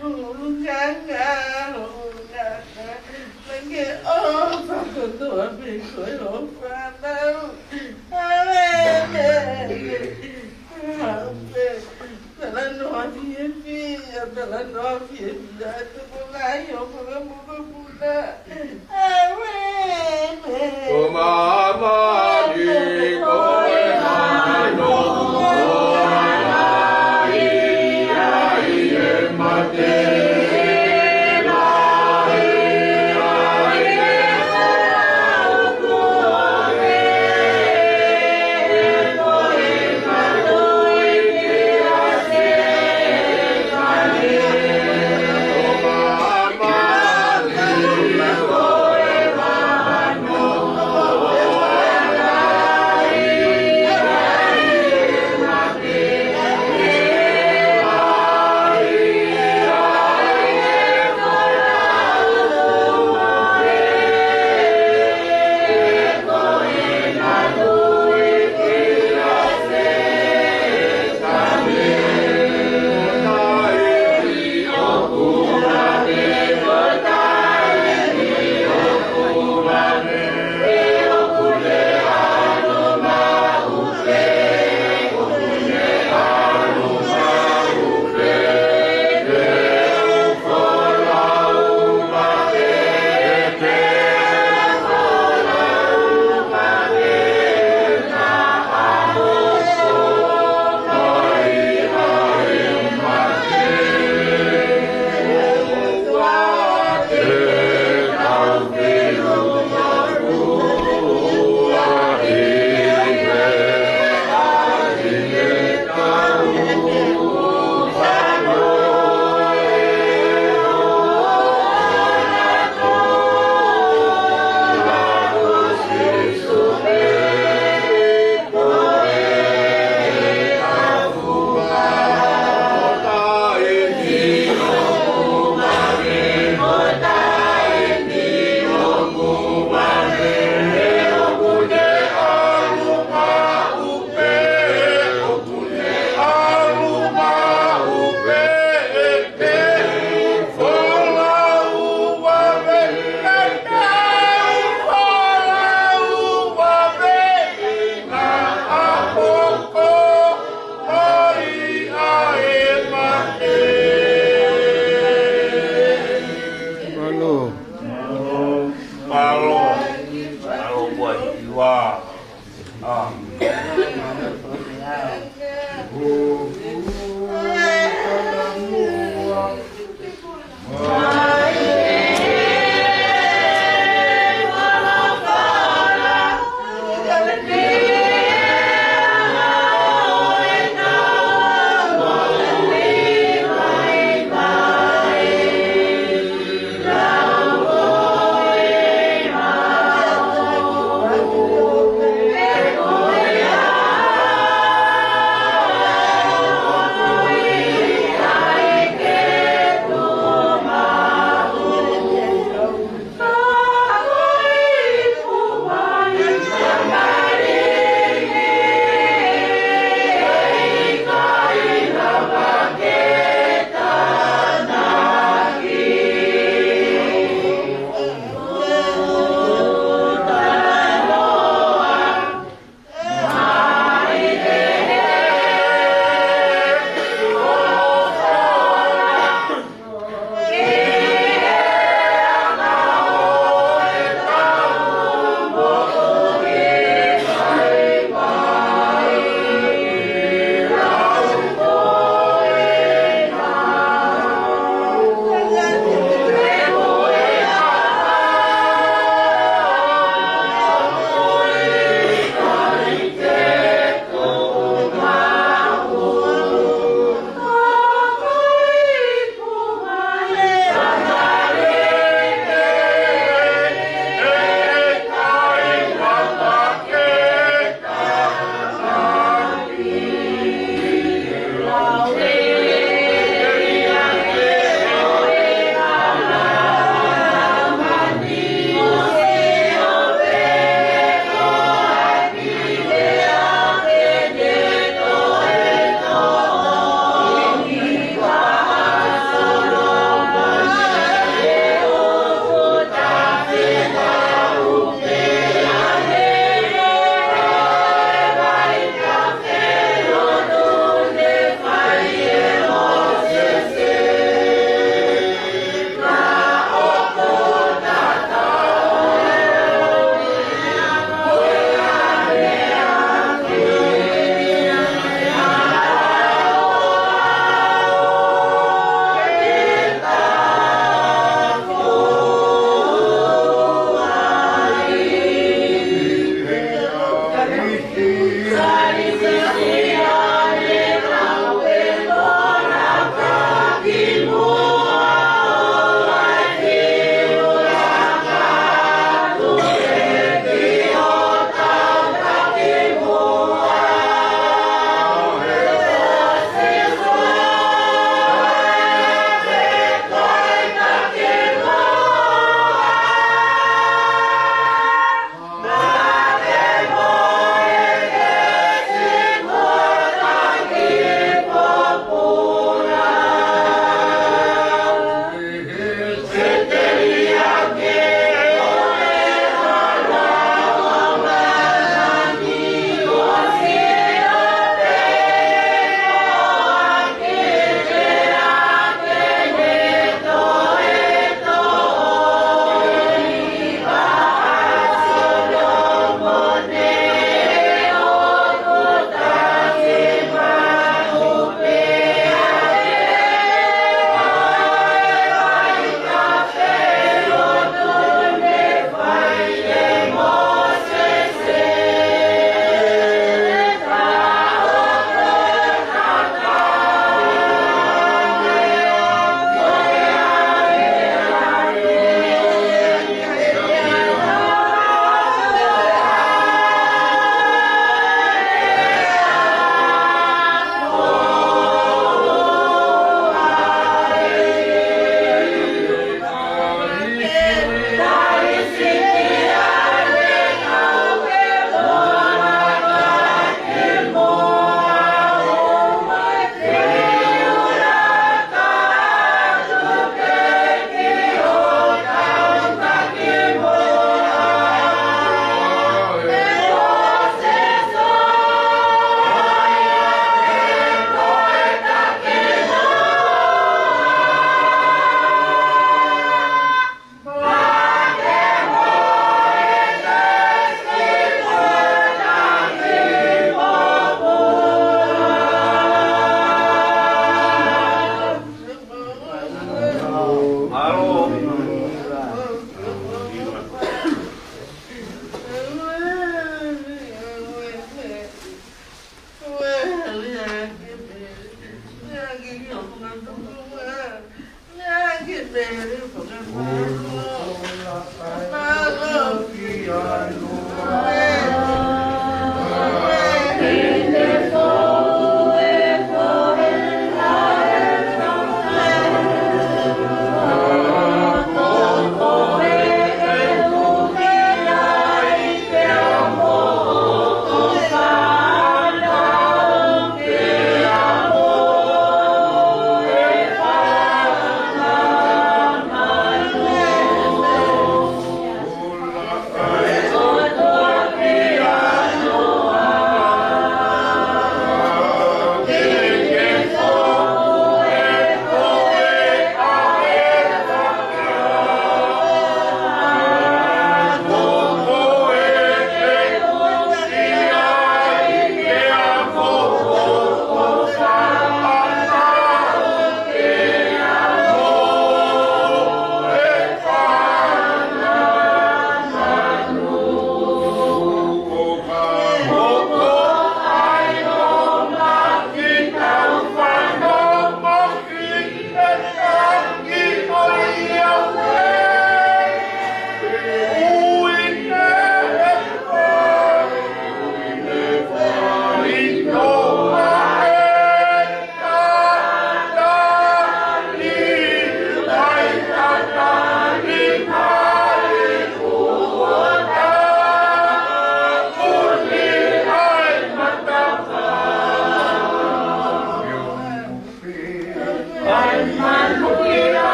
Hunganga, hunganga. Lange o fakotoa me koe o fanau. Amen. Amen. Talanoa fiefia, talanoa fiefia. Tukulai o mukapuna.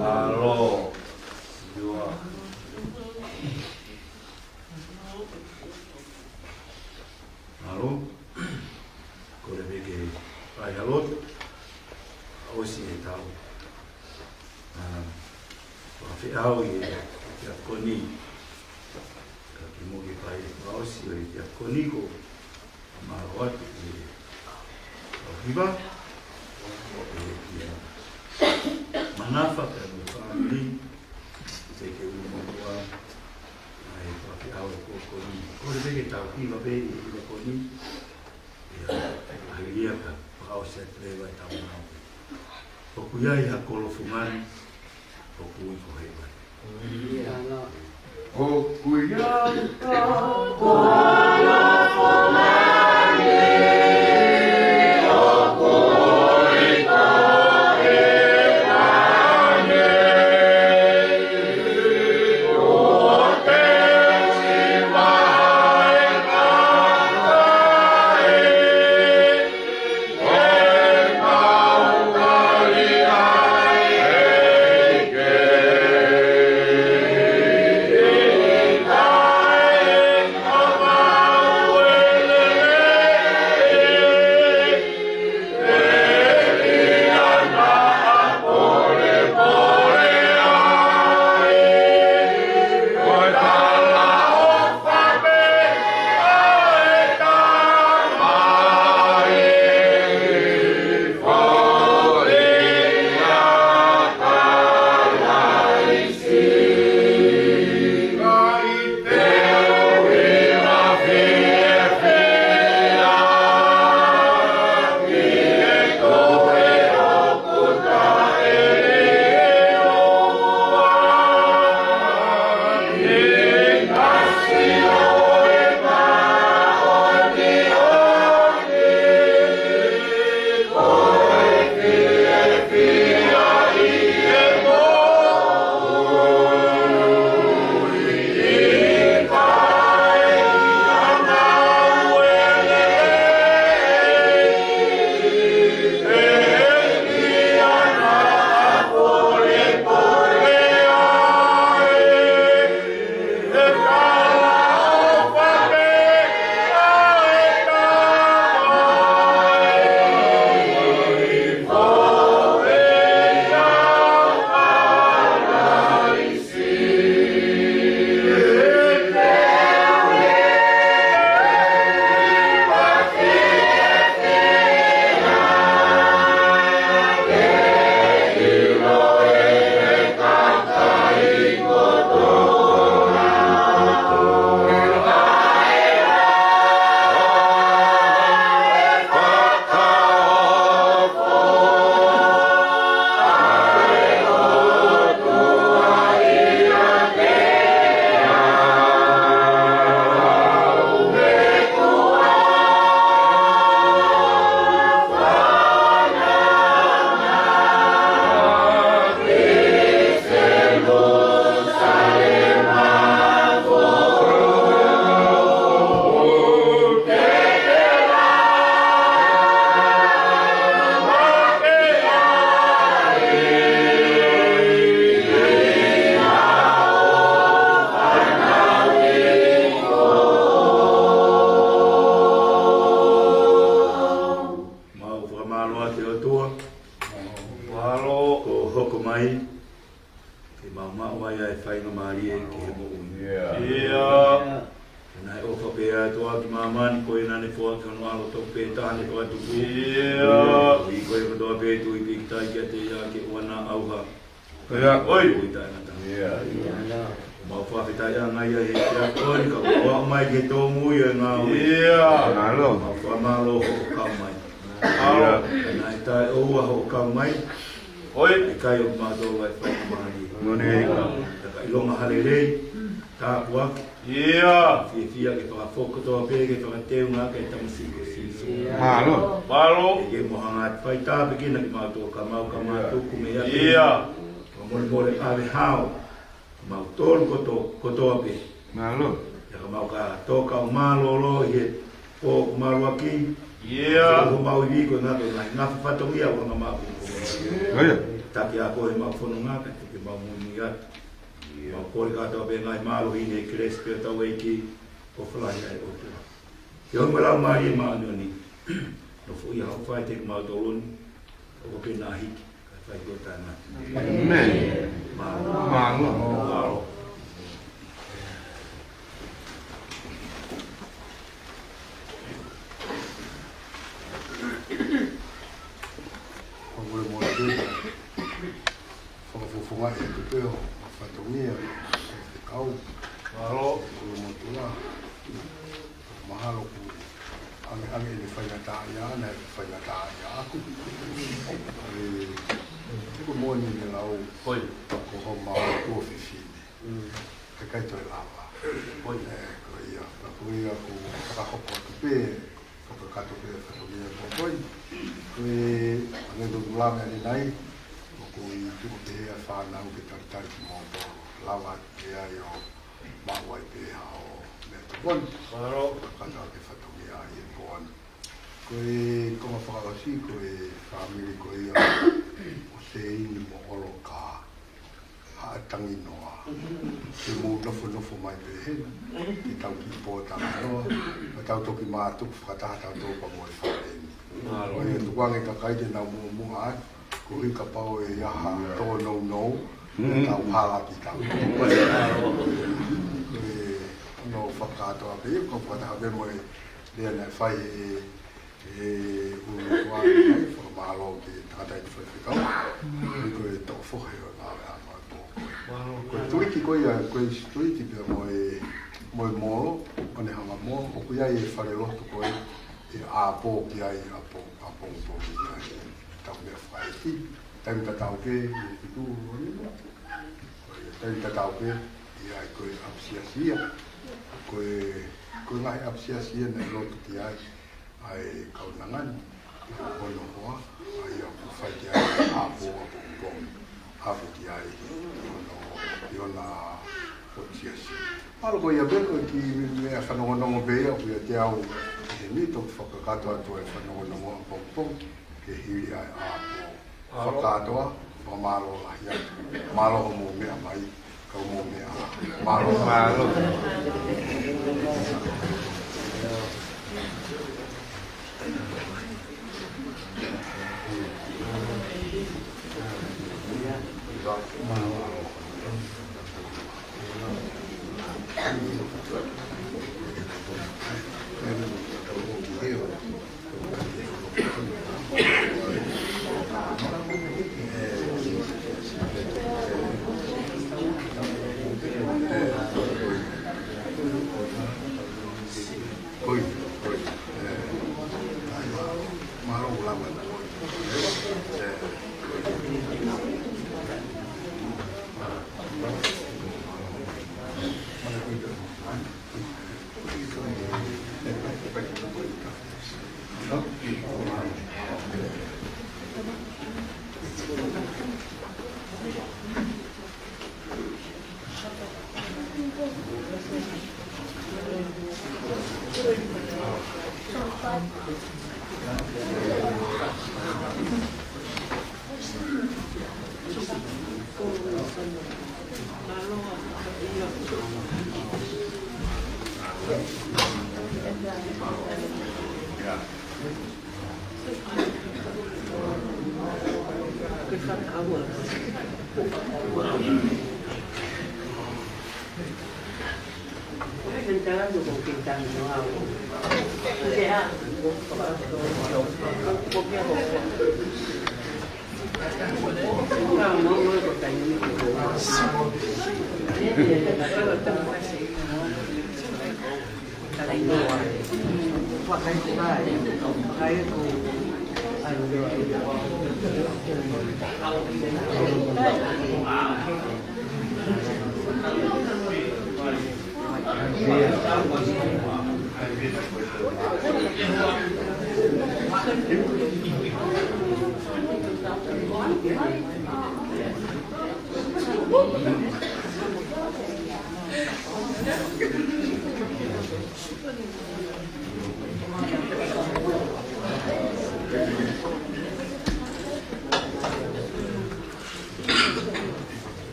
Mālō. Mālō. Kole pē ke fai ha lotu. ʻOsi ʻetau ʻa, ʻa feʻao ʻi he ʻaho ni. Ka kimuʻa ke fai ʻa e fakaʻosi ʻo e ʻaho ni, ʻoku ou mālō atu ki he kau hiva, ʻo e ki he Manafa pea mo e fāmili, ʻi he ke ua mo ua, ʻa e fakaʻosi ʻo e ʻaho ni. Kole pē ke tau hiva pē ʻi he ʻaho ni. ʻIo, ʻa ia ka fakaʻosi atu leva ʻetau ngāue. ʻOku ʻi ai ha kolo fungani, ʻoku ui ko Hēvani. ʻOku ʻi ai ha kolo fungani, ʻoku ui ko Hēvani. Mau fakamālō atu ki he ʻOtua. Mālō. Kuo hoko mai ke mau maʻu ai ʻa e faingamālie ki he moʻui. ʻIo. Naʻe ʻofa pē ʻa e ʻOtua ki māmani, ko ia naʻa ne foaki hono ʻAlo tofu pē taha ne fakatupu. ʻIo. Koeʻuhi ko e kotoa pē ʻe tui pīkitai kiate ia ʻoku ʻikai ʻauha. ʻIo, ʻoi. Ui taʻengata. ʻIo. Mau fakafetaʻi ange ia he ʻaho ni ka mau aʻu mai ki he tōmui ʻo e ngāue. ʻIo. Mālō. Mau fakamālō hoʻo kau mai. ʻIo. Naʻe taʻeʻoua hoʻo kau mai. ʻOi. ʻIkai ʻo mātou ʻa e fakamālō. Moʻoni. Ka ʻilonga ha lelei, tāpuaki. ʻIo. Fiefia ke fakafoki kotoa pē ke fakateunga ki he tamasiʻi ko Sīsū. Mālō. Mālō. ʻEiki mo hanga atu fai tāpuekina kimautolu ka mau ka mātuku mei ai. ʻIo. Ka molemole ʻave hao. Kimautolu koto-, kotoa pē. Mālō. ʻIo ka mau ka tō kau mālōlō ʻi he ʻOku māluaki. ʻIo. Ko homau ivi ko e ngaahi, ko e ngaahi fatongia ʻoku anga maʻu. ʻIo. Taki ʻa koe ʻemau fononga, kae tuku ke mau muimui atu. ʻIo. Mau kole kātoa pē ngaahi mālohi ni ʻi he kelesi pē ʻa hotau ʻEiki, ʻofa lahi ʻa e ʻOtua, ʻi he ʻofa mo e Laumālie Māʻoniʻoni. Nofoʻia hoʻo faʻē kiate kimautolu ni, ʻo pē naʻa hiki, kae fai ki ho taʻengata. ʻĒmeni. Mālō. Mālō. Mālō. Fakamolemole pē, fakafofongaʻi atu pē ʻa e fatongia ʻo e kau. Mālō. Ko e motuʻa. Mahalo ʻoku ʻange, ʻange ʻene faingataʻaʻia ʻana, ʻe faingataʻaʻia ʻaʻaku. ʻE, ʻoku moʻoni ʻene lau, ko e, ko homau tuofefine. Mm. ʻIkai toe lava. Ko ia. ʻE, ko ia, ka ko ia ʻoku fakahoko atu pē, fakakakato pē fatongia mo ko e, ko e, ʻange totulame ʻanenai, ʻoku ʻi tuʻa pē ʻa e fānau ke talitali kimoutolu. Lava ʻe ia ʻo maʻu ai pē haʻo meʻatokoni. Mālō. Kātaki fatongia ʻi he pō ni. Ko e konga fakaʻosi, ko e fāmili ko ia ʻo Seini mo ʻOloka Haʻatanginoa. Ke mou nofonofo mai pē heni, ke tau kiʻi pōtalanoa, ka tau toki mātuku fakataha tautolu pea mo e fale ni. Mālō. Ko e tukuange kakai ke nau muʻomuʻa ai, koeʻuhi kapau ʻe ʻi ai ha tōnounou, Mm. tau hala ki tau. ʻE, ʻoku ou fakakātoa pē, ʻoku ou fakataha pē mo e lea naʻe fai ʻe, ʻe ʻUlumotuʻa, fakamālō ki he tangataʻeiki faifekau. Ko e toʻo fohe ʻo e ngāue ʻa e pō. Ko e tuliki ko ia, ko e tuliki pea mo e, mo e molo, ʻo ne hanga mo, ʻoku ʻi ai e falelotu ko ē, ʻe ʻapō ki ai, ʻapō, ʻapō, ʻapō ki ai. Tau meʻa fakaʻeiki, taimi tatau pē, ʻi he fitu, ʻo nima. Ko e taimi tatau pē, ʻi ai ko e ʻapisiasi ia. Ko e, ko e ngaahi ʻapisiasi ia naʻe lotu ki ai ʻa e kaunanga ni, ʻi hono hoa, ʻa ia ʻoku fai ki ai ʻa e ʻapō, ʻapō, ʻapō ki ai, ʻi hono, ʻi hona ʻapisiasi. Mahalo ko ia pē ko e kiʻi meʻa fanongonongo pē ia, ʻoku ʻiate au ʻi heni, toki fakakakato atu ʻa e fanongonongo ʻapongipongi, ke hili ʻa e ʻapō. Fakakātoa, fakamālō lahi atu. Mālō hoʻomou meʻa mai, ka mou meʻa. Mālō. Mālō.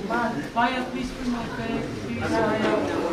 Maya, please bring my bag, please, Maya.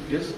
Yes.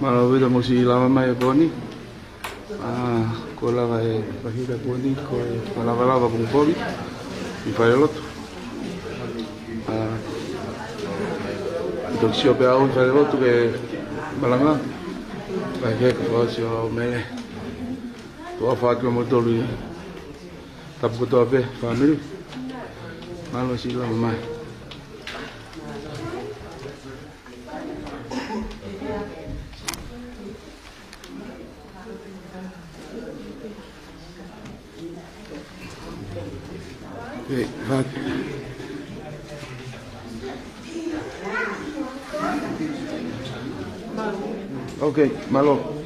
Mālō ʻaupito mo siʻi lava mai e pō ni. ʻA, ko e lava e pahita pō ni, ko e fakalavalava pongipongi ʻi falelotu. ʻA, toki sio pē au ʻi falelotu ke malanga. Pea ke ka fasi o mele. Tuʻa fatu mo tolu i. Tapu kotoa pē, fāmili. Mālō siʻi lava mai. Okay, fat. Okay, mālō.